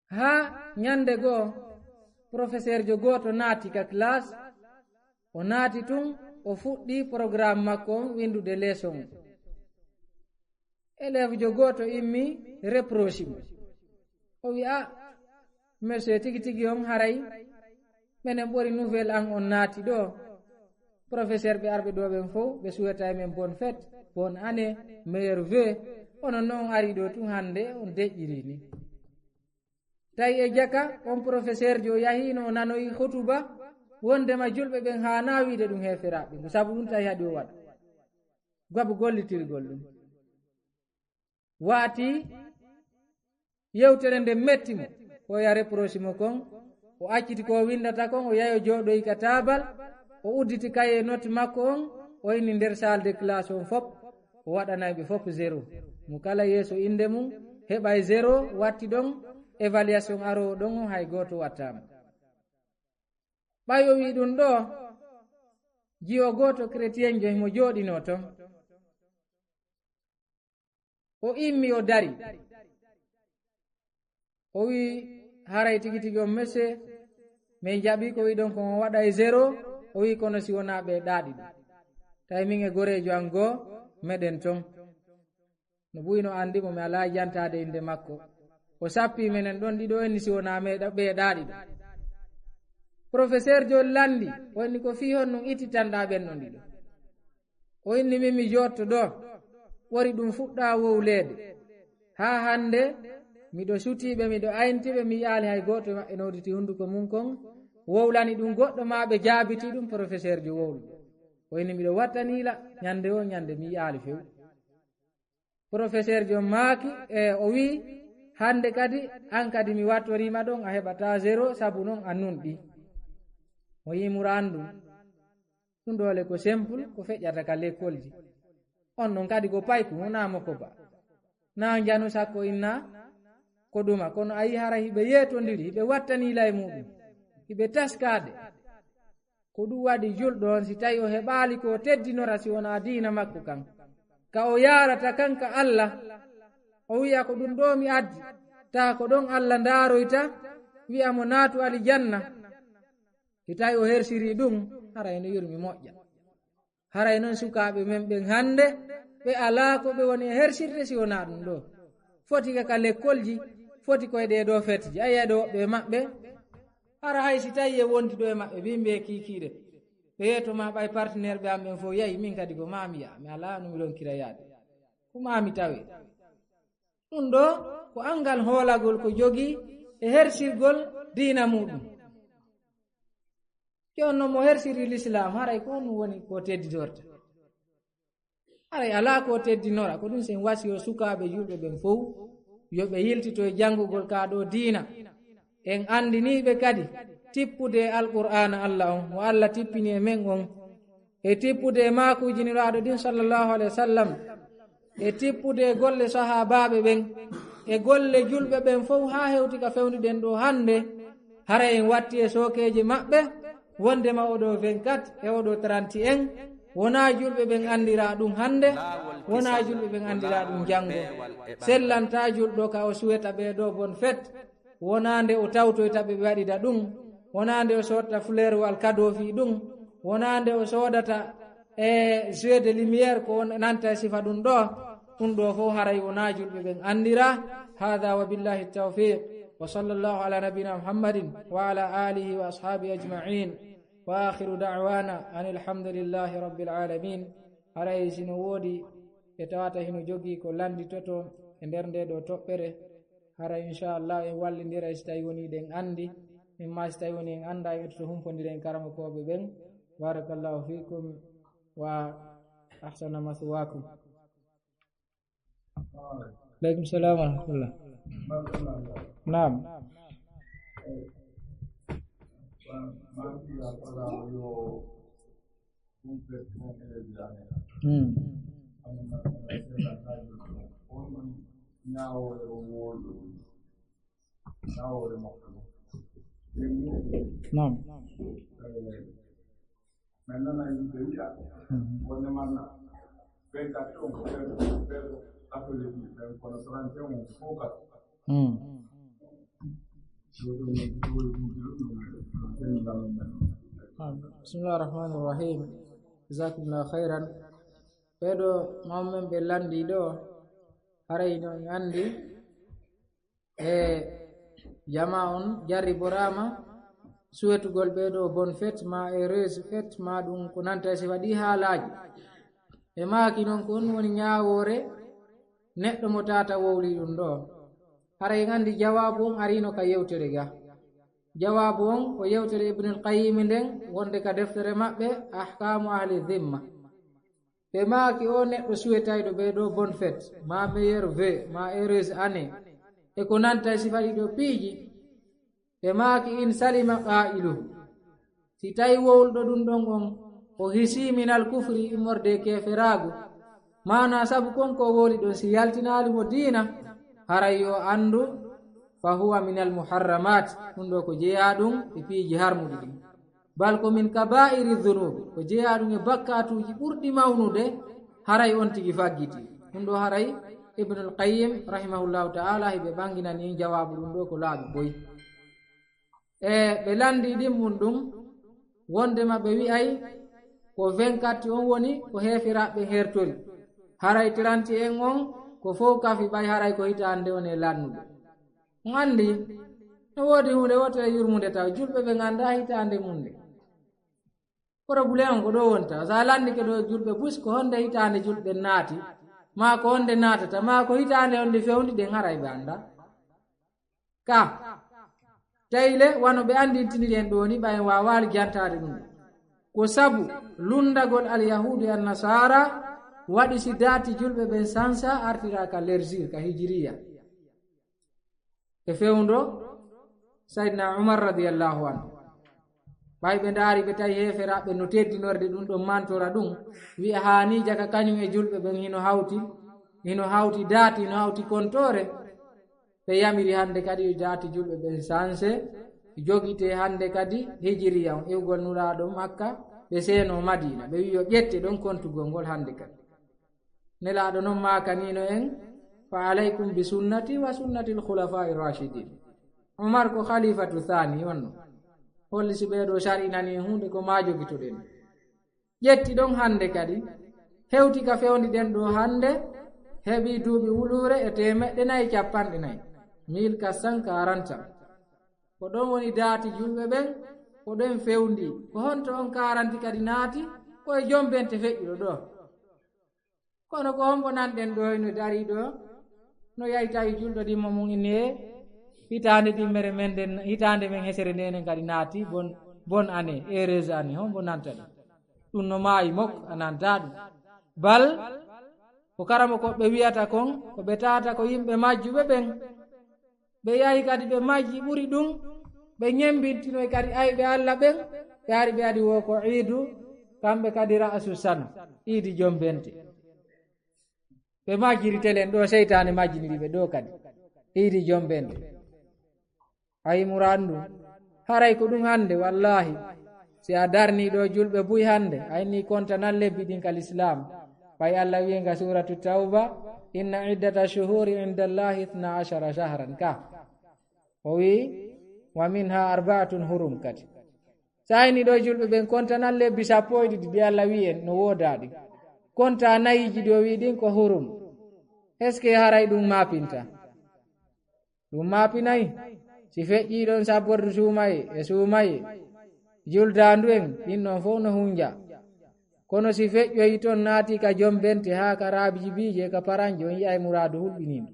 haa ñande goo, professeur jo gooto naati ka classe, o naati tun, o fuɗɗi programme makko on, winndude leçon. Élève jo gooto immi reproche mo. O wi'a, "Ah, monsieur tigi tigi on haray, menen ɓori nouvelle an on naati ɗo. Professeur ɓe arɓe ɗo ɓen fow, ɓe souhaitay men bonne fête, bonne année, meilleurs vœux. Onon non on ari ɗo tun hannde, on deƴƴiri ni." Tawi e jaka, on professeur jo yahino o nanoyi hutuba, wondema julɓe ɓen haana wiide ɗum heeferaaɓe. Ko sabu ɗum tawi haɗi o waɗa. Gabu gollitirgol ɗum. Waati yewtere nde metti mo, ko ya reproche mo kon, o acciti ko windata kon, o yahi o jooɗoyi ka taabal, o udditi kaye note makko on, o inni nder salle de classe on fop, o waɗanay ɓe fop zéro. Mo kala yeeso innde mum, heɓay zéro, watti ɗon, évaluation aroowo ɗon on hay gooto wattaama. Ɓay o wi'i ɗum ɗo, jiwo gooto chrétien jo himo jooɗinoo ton. O immi, o dari. O wi'i, "Haray tigi tigi on monsieur, min jaɓi ko wi'ɗon kon on waɗay zéro." O wi'i, "Kono si wonaa ɓe ɗaaɗi ɗum." Tawi min e goreejo an goo, meɗen ton. No ɓuyno anndi mo, mi alaa jantaade innde makko. O sappi menen ɗon ɗiɗo en ni si wonaa meɗa-, ɓe ɗaaɗi ɗum. Professeur jo lanndi, o inni, "Ko fii honɗum ittitanɗaa ɓen ɗon ɗiɗo?" O inni, "Min mi jotto ɗo, ɓori ɗum fuɗɗa wowleede. Haa hannde, miɗo sutii ɓe, miɗo aynti ɓe, mi yi'aali hay gooto e maɓɓe no udditi hunnduko mum kon, wowlani ɗum goɗɗo maa ɓe jaabiti ɗum professeur jo wowluɗo." O inni, "Miɗo wattani la ñande o ñande, mi yi'aali few." Professeur jo maaki, e o wi'i, "Hannde kadi, an kadi mi wattoriima ɗon, a heɓataa zéro, sabu non a nunɗi." Mo yimura anndu. Ɗum ɗo le ko simple, ko feƴƴata ka lekkolji. On ɗon kadi ko payku, wonaa mo ko ba. Na njanu sakko inna ko ɗuma, kono a yi hara hiɓe yeetondiri, hiɓe wattani lay muɗum, hiɓe taskaade. Ko ɗum waɗi julɗo on, si tawi o heɓaali ko teddinora si wonaa diina makko kan, ka o yaarata kan ka Allah, o wi'a, "Ko ɗum ɗo mi addi," taa ko ɗon Allah ndaaroyta, wi'a mo, "Naatu alijanna." Si tawi o hersiri ɗum, haray no yurmi moƴƴa. Haray non sukaaɓe men ɓen hannde, ɓe alaa ko ɓe woni e hersirde si wonaa ɗum ɗo. Foti ka, ka lekkolji, foti koye ɗee ɗo fetji. A yi'ay ɗo woɓɓe e maɓɓe, hara hay si tawi e wondi ɗo e maɓɓe, ɓe yimɓe e kiikiiɗe. Ɓe yeeto ma ɓay partenaire ɓe am ɓen fof yahi, min kadi ko maa mi yaha, mi alaa no mi ronkira yaade. Ko maa mi tawe. Ɗum ɗo ko anngal hoolagol ko jogii e hersirgol diina muɗum. Jooni non mo hersiri l'islam, haray ko honɗum woni ko teddidorta? Haray alaa ko teddinora, ko ɗum sen wasiyo sukaaɓe julɓe ɓen fow, yo ɓe yiltito e janngugol ka ɗo diina. En anndiniiɓe kadi tippude e Alqur'aana Allah on, mo Allah tippini e men on, e tippude e maakuuji Nulaaɗo ɗin, sallallahu alayhi wa sallam, e tippude e golle sahaabaaɓe ɓen, e golle julɓe ɓen fow, haa hewti ka fewniɗen ɗoo hannde, hara en watti e sookeeje maɓɓe, wondema oo ɗoo vingt-quatre e oo ɗoo trente et un, wonaa julɓe ɓen anndiraa ɗum hannde, wonaa julɓe ɓen anndiraa ɗum janngo. Sellantaa julɗo ka o suweta ɓee ɗoo bonne fête, wonaa nde o tawtoyta ɓe, ɓe waɗida ɗum, wonaa nde o soodata fleur wal cadeau fii ɗum, wonaa nde o soodata e jeu de lumière ko on nanta e sifa ɗum ɗoo. Ɗum ɗoo fow haray wonaa julɓe ɓen anndiraa. Hada wa billahi tawfiq. Wa sallallahu ala nabina Muhammadin wa ala alihi wa ashabihi ajma'in. Wa akhiru da'wana anil hamdulillahi rabbil alamin. Haray sino woodi ɓe tawata hino jogii ko lannditoto e nder ndee ɗoo toɓɓere, hara inchallah en wallindiray si tawi woni ɗen anndi, min ma si tawi woni en annda, en ettoto humpondiren karamokooɓe ɓen. Barakallahu fikum wa ahsana maswakum. Aleykum salam wa rahmatullah. Naam. Hmm. Naam. Hmm. Bismillah rahmani rahim. Jazakumullah khairan. Ɓeeɗo mawɓe men ɓe lanndii ɗoo, haray no en anndi e jamaa on jarriboraama suwetugol ɓee ɗoo bonne fête, ma heureuse fête, ma ɗum ko nanta e sifa ɗii haalaaji. Ɓe maaki non ko on woni ñaawoore neɗɗo mo tata wowli ɗum ɗoo. Haray en anndi jawaabu on ariino ka yewtere ga. Jawaabu on ko yewtere Ibnul Qayyim nden wonde ka deftere maɓɓe Ahkamu Ahli Dhimma. Ɓe maaki o neɗɗo suwetayɗo ɓee ɗoo bonne fête, ma meilleur vœu, ma heureuse année, e ko nanta e sifa ɗii ɗoo piiji. Ɓe maaki, in salima qaa'iluhu. Si tawi wowluɗo ɗum ɗon on, o hisii minal kufri, immorde e keeferaagu, maanaa sabu kon ko wowli ɗon, si yaltinaali mo diina, haray yo anndu, fa huwa minal muharramat, ɗum ɗoo ko jeyaa ɗum e piiji harmuɗi ɗin. Bal ko min kabaa'iri dhunubi, ko jeyaa ɗum e bakkaatuuji ɓurɗi mawnude, haray on tigi faggiti. Ɗum ɗoo haray Ibnul Qayyim rahimahullahu ta'ala hiɓe ɓanginani en jawaabu ɗum ɗoo ko laaɓi boy. E ɓe lanndii ɗimmun ɗum, wondema ɓe wi'ay ko vingt-quatre on woni ko heeferaaɓe hertori. Haray trente et un on ko fow kafi ɓay haray ko hitaande on e lannude. On anndi, no woodi huunde wootere yurmunde taw, julɓe ɓe nganndaa hitaande mun nde. Problème on ko ɗoo woni taw. So a lanndike ɗoo julɓe bus, ko honde hitaande julɓe naati, maa ko honde naatata, maa ko hitaande honde fewndi, ɗen haray ɓe anndaa. Ka, tawi le, wano ɓe anndintini en ɗoo ni, ɓay en waawaali jantaade ɗum. Ko sabu lunndagol Alyahuudu e Annasaara waɗi si daati julɓe ɓen sansa artira ka lerjir, ka hijiriya. E fewndo Sayyidina Umar radiyallahu anhu. Ɓay ɓe ndaari ɓe tawi heeferaaɓe no teddinorde ɗum ɗon mantora ɗum, wi'a haani jaka kañum e julɓe ɓen hino hawti, hino hawti daati, hino hawti kontoore. Ɓe yamiri hannde kadi yo daati julɓe ɓen sanse, jogitee hannde kadi hijiriya on, iwgol Nulaaɗo Makka, ɓe seeno Madiina. Ɓe wi'i yo ƴette ɗon kontugol ngol hannde kadi. Nelaaɗo non maakaniino en, fa alaykum bi sunnati wa sunnati al khulafa'i rashidin. Umar ko khalifatu thani wonno. Holli si ɓee ɗoo shar'inani en huunde ko maa jogitoɗen. Ƴetti ɗon hannde kadi, hewti ka fewndi ɗen ɗoo hannde, heɓi duuɓi wuluure e teemeɗɗe nayi e capanɗe nayi, mille quatre cent quarante ans. Ko ɗon woni daati julɓe ɓen, ko ɗen fewndi. Ko honto on quarante kadi naati? Ko e jombente feƴƴuɗo ɗoo. Kono ko hombo nanɗen ɗoo no darii ɗoo, no yahi tawi julɗo ɗimmo mum inni e hitaande ɗimmere men nden, hitaande men hesere nden kadi naati, bon, bonne année, heureuse année, hombo nanta ɗum? Ɗum no maayi mok, a nanta ɗum. Bal, ko karamokooɓe wi'ata kon, ko ɓe tawata ko yimɓe majjuɓe ɓen. Ɓe yahi kadi ɓe majji ɓuri ɗum, ɓe ñembintinoy kadi ayɓe Alla ɓen, ɓe ari ɓe adi wo ko iidu kamɓe kadi ra'asu sana, iidi jombente. Ɓe majjiri telen ɗo, seytaane majjiniri ɓe ɗo kadi. Iidi jombente. Ayi muraadu ndu. Haray ko ɗum hannde, wallahi. Si a darni ɗo julɓe buy hannde, a inni kontanan lebbi ɗin ka Lislaam. Ɓay Allah wi'i nga Suuratu Tawba, "Inna iddata shuhuri inda Allahi ithna ashara shahran," ka. O wi'i, "Wa minha arba'atun hurum," kadi. Sa inni ɗo julɓe ɓen kontanan lebbi sappo e ɗiɗi ɗi Allah wi'i en no woodaa ɗin. Konta nayiiji ɗi o wi'i ɗin ko hurum. Est-ce que haray ɗum maapinta? Ɗum maapinay. Si feƴƴii ɗon sabbordu suumaye e suumaye, juldaandu en, ɗin ɗon fow no hunja. Kono si feƴƴoyi ton naati ka jombente haa ka raabiiji biije ka paranji, on yi'ay muraadu hulɓiniiɗo.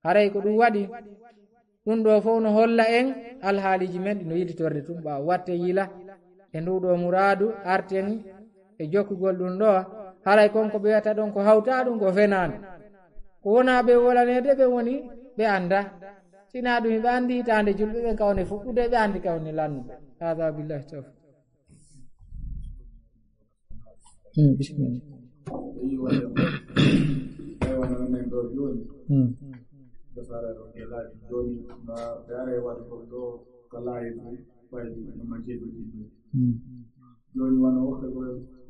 Haray ko ɗum waɗi, ɗum ɗo fow no holla en alhaaliiji men ɗi no yilitorde tun ɓaawo. Watte yila e ndu ɗo muraadu, arten e jokkugol ɗum ɗo. Haray kon ko ɓe wiyata ɗon ko hawtaa ɗum ko fenaande. Ko wonaa ɓe wolaneede ɓe woni ɓe annda. Sinaa ɗum ɓe anndi hitaande julɓe ɓen ka woni fuɗɗude, ɓe anndi ka woni lannude. Hada billahi tawfiq. Hmm, bismillah. Eyi, wonde mo. Tawi wonano men ɗo jooni. Hmm. Defara ɗo gelaaji jooni, ma ɓe ara e waɗugol ɗo ka laayi ɗum, ɓayde no majjeeji ɗin ɗum. Hmm. Jooni wano woɓɓe ko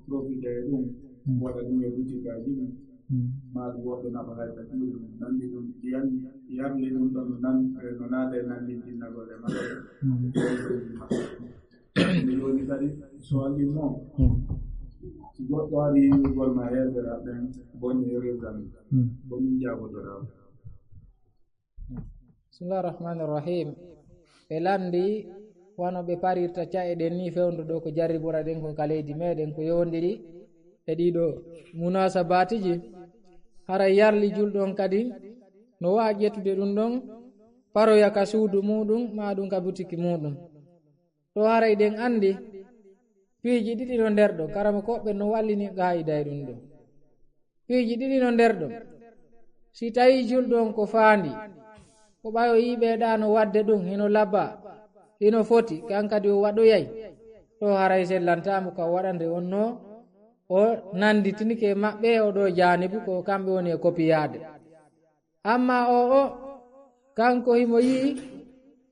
profite e ɗum, hmm, waɗa ɗum e butikaaji ɗin. Hmm. Ma ɗum woɓɓe naɓa hay ka juuɗe mum. Nanndi ɗum, yan-, yarli ɗum ɗon nan-, e no naata e nanndintinagol e maɓɓe. Hmm. Jooni kadi, so wallii mo, hmm, si goɗɗo ari yi'ugol ma heeferaaɓe ɓen, bonni e réseau, hmm, ko min jaabotoraa. Bismillahir Rahmanir Rahim. Ɓe lanndi wano ɓe parirta ca'e ɗen ni, fewndo ɗo ko jarribora ɗen kon ka leydi meɗen, ko yowondiri e ɗiɗo munasabaatiji. Haray yarli julɗo on kadi no wa'a ƴettude ɗum ɗon, paroya ka suudu muɗum, ma ɗum ka butiki muɗum. To haray ɗen anndi piiji ɗiɗi no nder ɗon, karamokooɓe no wallini qaa'ida e ɗum ɗon. Piiji ɗiɗi no nder ɗon. Si tawii julɗo on ko faandi, ko ɓay o yi'i ɓe ɗa no waɗde ɗum, hino laba, hino foti, kan kadi o waɗoyay, to haray sellantaa mo ka waɗande on no o nannditinike e maɓɓe, o ɗo jaanibu ko kamɓe woni e kopiyaade. Amma o, o, kanko himo yi'i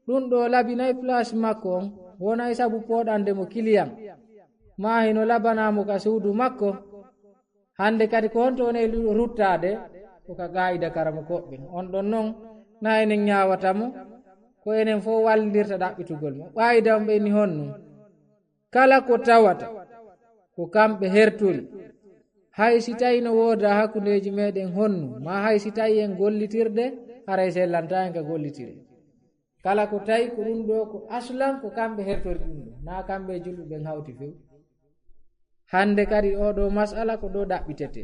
ɗum ɗo labinay place makko on, wonay sabu pooɗande mo kiliyan, ma hino labanaa mo ka suudu makko. Hannde kadi ko honto woni e lu-, ruttaade? Ko ka qaa'ida karamokooɓe ɓen. On ɗon non, na enen ñaawata mo, ko enen fow wallindirta ɗaɓɓitugol mo. Qaa'ida on ɓe inni honno? Kala ko tawata ko kamɓe hertori, hay si tawi no wooda hakkundeeji meɗen honno, ma hay si tawi en gollitirde, haray sellantaa en ka gollitire. Kala ko tawi ko ɗum ɗo ko aslan ko kamɓe hertori ɗum ɗo, na kamɓe e julɓe ɓen hawti few. Hannde kadi oo ɗoo mas'ala ko ɗoo ɗaɓɓitete.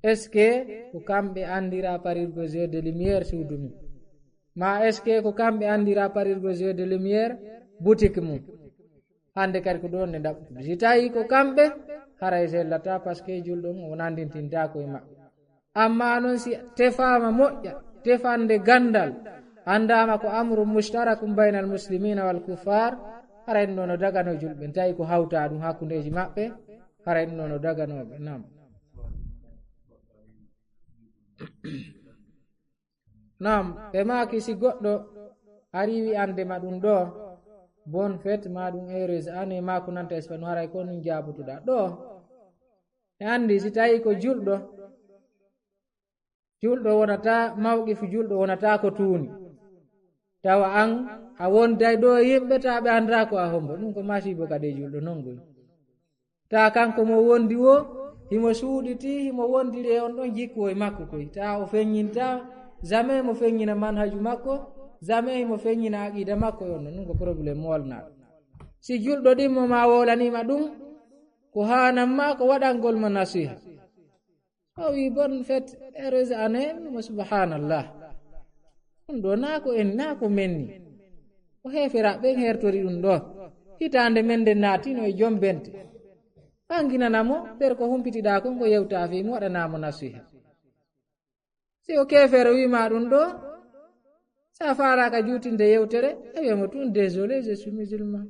Est-ce que ko kamɓe anndira parirgo jeu de lumière suudu mum? Ma est-ce que ko kamɓe anndira parirgo jeu de lumière boutique mum? Hannde kadi ko ɗoon nde ɗaɓɓutude. Si tawii ko kamɓe, haray sellataa, parce que julɗo on o nanndintintaako e maɓɓe. Amma non si tefaama moƴƴa, tefande ganndal, anndaama ko amru mushtarakun baynal muslimina wal kuffar, haray ɗum ɗo no daganoo julɓe, tawi ko hawta ɗum hakkundeeji maɓɓe, haray ɗum ɗo no daganoo ɓe. Naam. Naam, ɓe maaki si goɗɗo ari wi'ande ma ɗum ɗo, bonne fête, ma ɗum heureuse année, ma ko nanta espagnol, haray ko ɗum jaabotoɗaa. Ɗo, e anndi si tawi ko julɗo, julɗo wonata, mawqifu julɗo wonata ko tuuni. Tawa an, a wonday ɗo e yimɓe, ta ɓe annda ko a hombo. Ɗum ko masiibo kadi e julɗo, non goy. Ta kanko mo wondi wo, himo suuɗiti, himo wondiri e on ɗon jikku e makko koy. Ta o feññinta, jamais mo feññina manhaju makko, jamais himo feññina aqida makko e on ɗon. Ɗum ko problème mo walnaaɗo. Si julɗo ɗimmo ma wowlaniima ɗum, ko haanan ma ko waɗangol mo nasiha. O wi bonne fête, heureuse année, mo subhanallah. Ɗum ɗo naa ko en, naa ko men ni. O heeferaaɓe ɓen hertori ɗum ɗo. Hitaande men nde naatino e jombente. Ɓanginana mo, nder ko humpitiɗaa kon ko yewtaa fii mo, waɗanaa mo nasiha. Si o keefeero wiima ɗum ɗo, sa faalaaka juutinde yewtere, a wi'a mo tun, désolé, je suis musulman.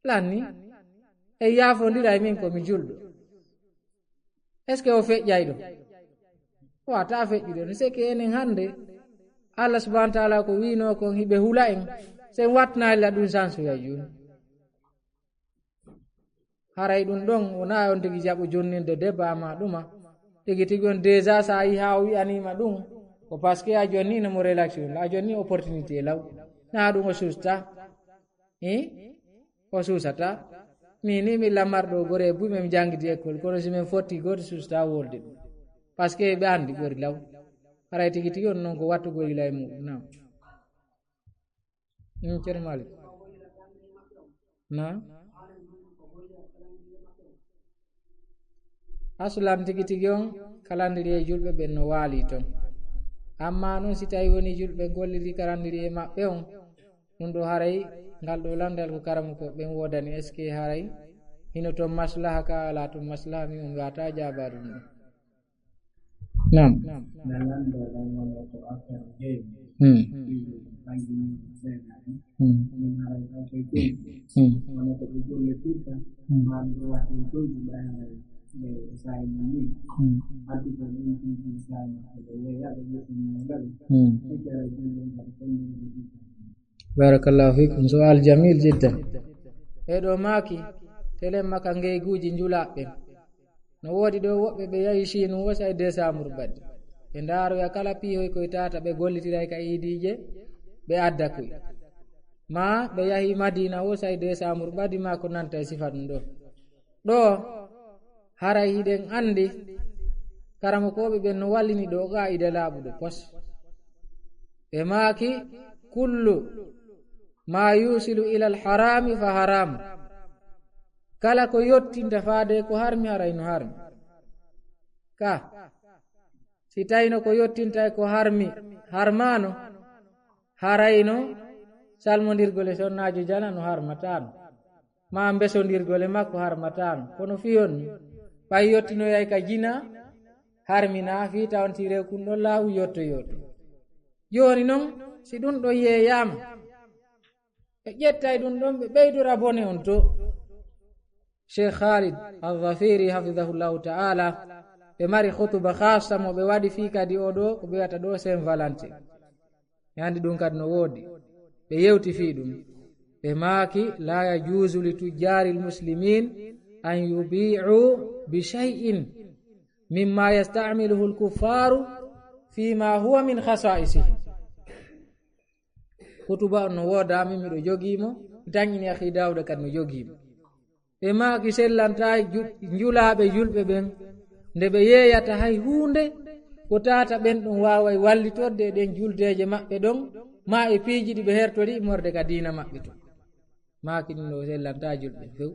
Lanni. E yaafondira e min ko mi julɗo. Est-ce que o feƴƴay ɗo? Wata feƴƴude ɗo. C'est que enen hannde, Allah subhanahu wa ta'ala ko wiino kon hiɓe hula en. Sen wattanaali la ɗum sansu ya jun. Haray ɗum ɗon wona on tigi jaɓo jonninde debba ma ɗuma. Tigi tigi on déjà sa yi ha o wi'anima ɗum. Ko parce que a jonni no mo relaxation. A jonni opportunité law. Na ɗum o susta. Eh? O suusata. Min ni mi lamarɗo gore buy men jangidi école, kono si men fotti goto suusta wolde ɗum. Parce que ɓe andi ɓori law. Haray tigi tigi on non ko wattugol ila e muɗum. Na. Ɗum Ceerno Malik. Na. Aslan tigi tigi on kalandiri e julɓe ɓen no waali ton. Amma non si tawi woni julɓe gollidi kalandiri e maɓɓe on, ɗum ɗo haray ngal ɗo landal ko karamoko ɓen wodani. Est-ce que haray hino ton maslaha ka ala ton maslaha? Mi on wata jaba ɗum ɗo. Naam. Hmm. Hmm. Hmm. Hmm. Hmm. Hmm. Barakallahu fikum. Su'al jamil jiddan. Ɓeɗo maaki telen maka ngeyguuji njulaaɓe. No woodi ɗo woɓɓe ɓe yahi Chine wosay décembre baddi. Ɓe ndaaroya kala piihoy koye tata ɓe gollitiray ka iidiije ɓe adda koy. Ma ɓe yahi Madina wosay décembre baddi ma ko nanta e sifa ɗum ɗo. Ɗo haray hiɗen andi karamokooɓe ɓen no wallini ɗo qaida laaɓuɗo pos. Ɓe maaki kullu ma yusilu ila alharami fa haram. Kala ko yottinta faade ko harmi haray no harmi. Ka si tawino ko yottinta e ko harmi harmano, harayno salmondirgol e sonnaajo jana no harmatano. Ma mbesondirgol e makko harmatano. Kono fiyon ni ɓay yottinoyay ka jina harmina fi tawanti rew kun ɗon laawu yotto yotto. Joni non si ɗum ɗon yeeyama ɓe ƴettay ɗum ɗon ɓe ɓeydora bone on to. Cheikh Khalid Al-Zafiri hafidahullahu ta'ala ɓe mari khutuba khassa mo ɓe waɗi fii kadi oɗo ko ɓe wiyata ɗo Saint Valentin. Mi andi ɗum kadi no woodi. Ɓe yewti fii ɗum. Ɓe maaki la yajuzu li tujjari lmuslimin an yubi'u bi shay'in mimma yasta'miluhu lkuffaru fima huwa min khasa'isihim. Khutuba on no wooda min miɗo jogii mo, mi tanƴini akhi Dawuda kadi no jogii mo. Ɓe maaki sellanta ju- njulaaɓe julɓe ɓen nde ɓe yeeyata hay huunde ko tata ɓen ɗum waaway wallitorde e ɗen juldeeje maɓɓe ɗon ma e piiji ɗi ɓe hertori immorde ka diina maɓɓe to. Maaki ɗum ɗo sellanta julɓe few.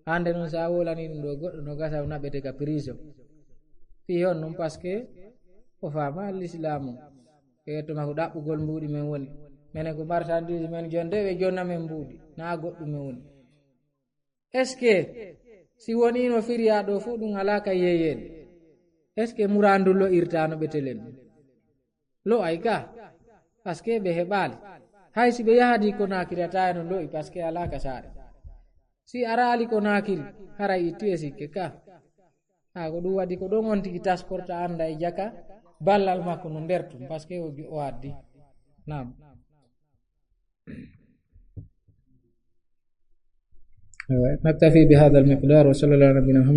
Hande non sa wolani ɗum ɗo goɗɗo no gasa o naɓete ka prison. Fii on non parce que o faama l'islamu. Ɓe yettoma ko ɗaɓɓugol mbuuɗi men woni. Menen ko marchandise men jonde ɓe jonna men mbuuɗi. Na goɗɗum men woni. Est-ce que si wonino firiya ɗo fof ɗum ala ka yeeyeede? Est-ce que murandu lo irtano ɓe telen? Lo ay ka. Parce que ɓe heɓali. Hay si ɓe yahadi ko nakiri a tawi no lo'i parce que ala ka saare. Si arali ko nakiri haray itti e sikke ka. Ha ko ɗum waɗi ko ɗon on tigi tasporta anda e jaka ballal makko no nder tum parce que o o addi. Naam. نكتفي بهذا المقدار وصلى الله على نبينا محمد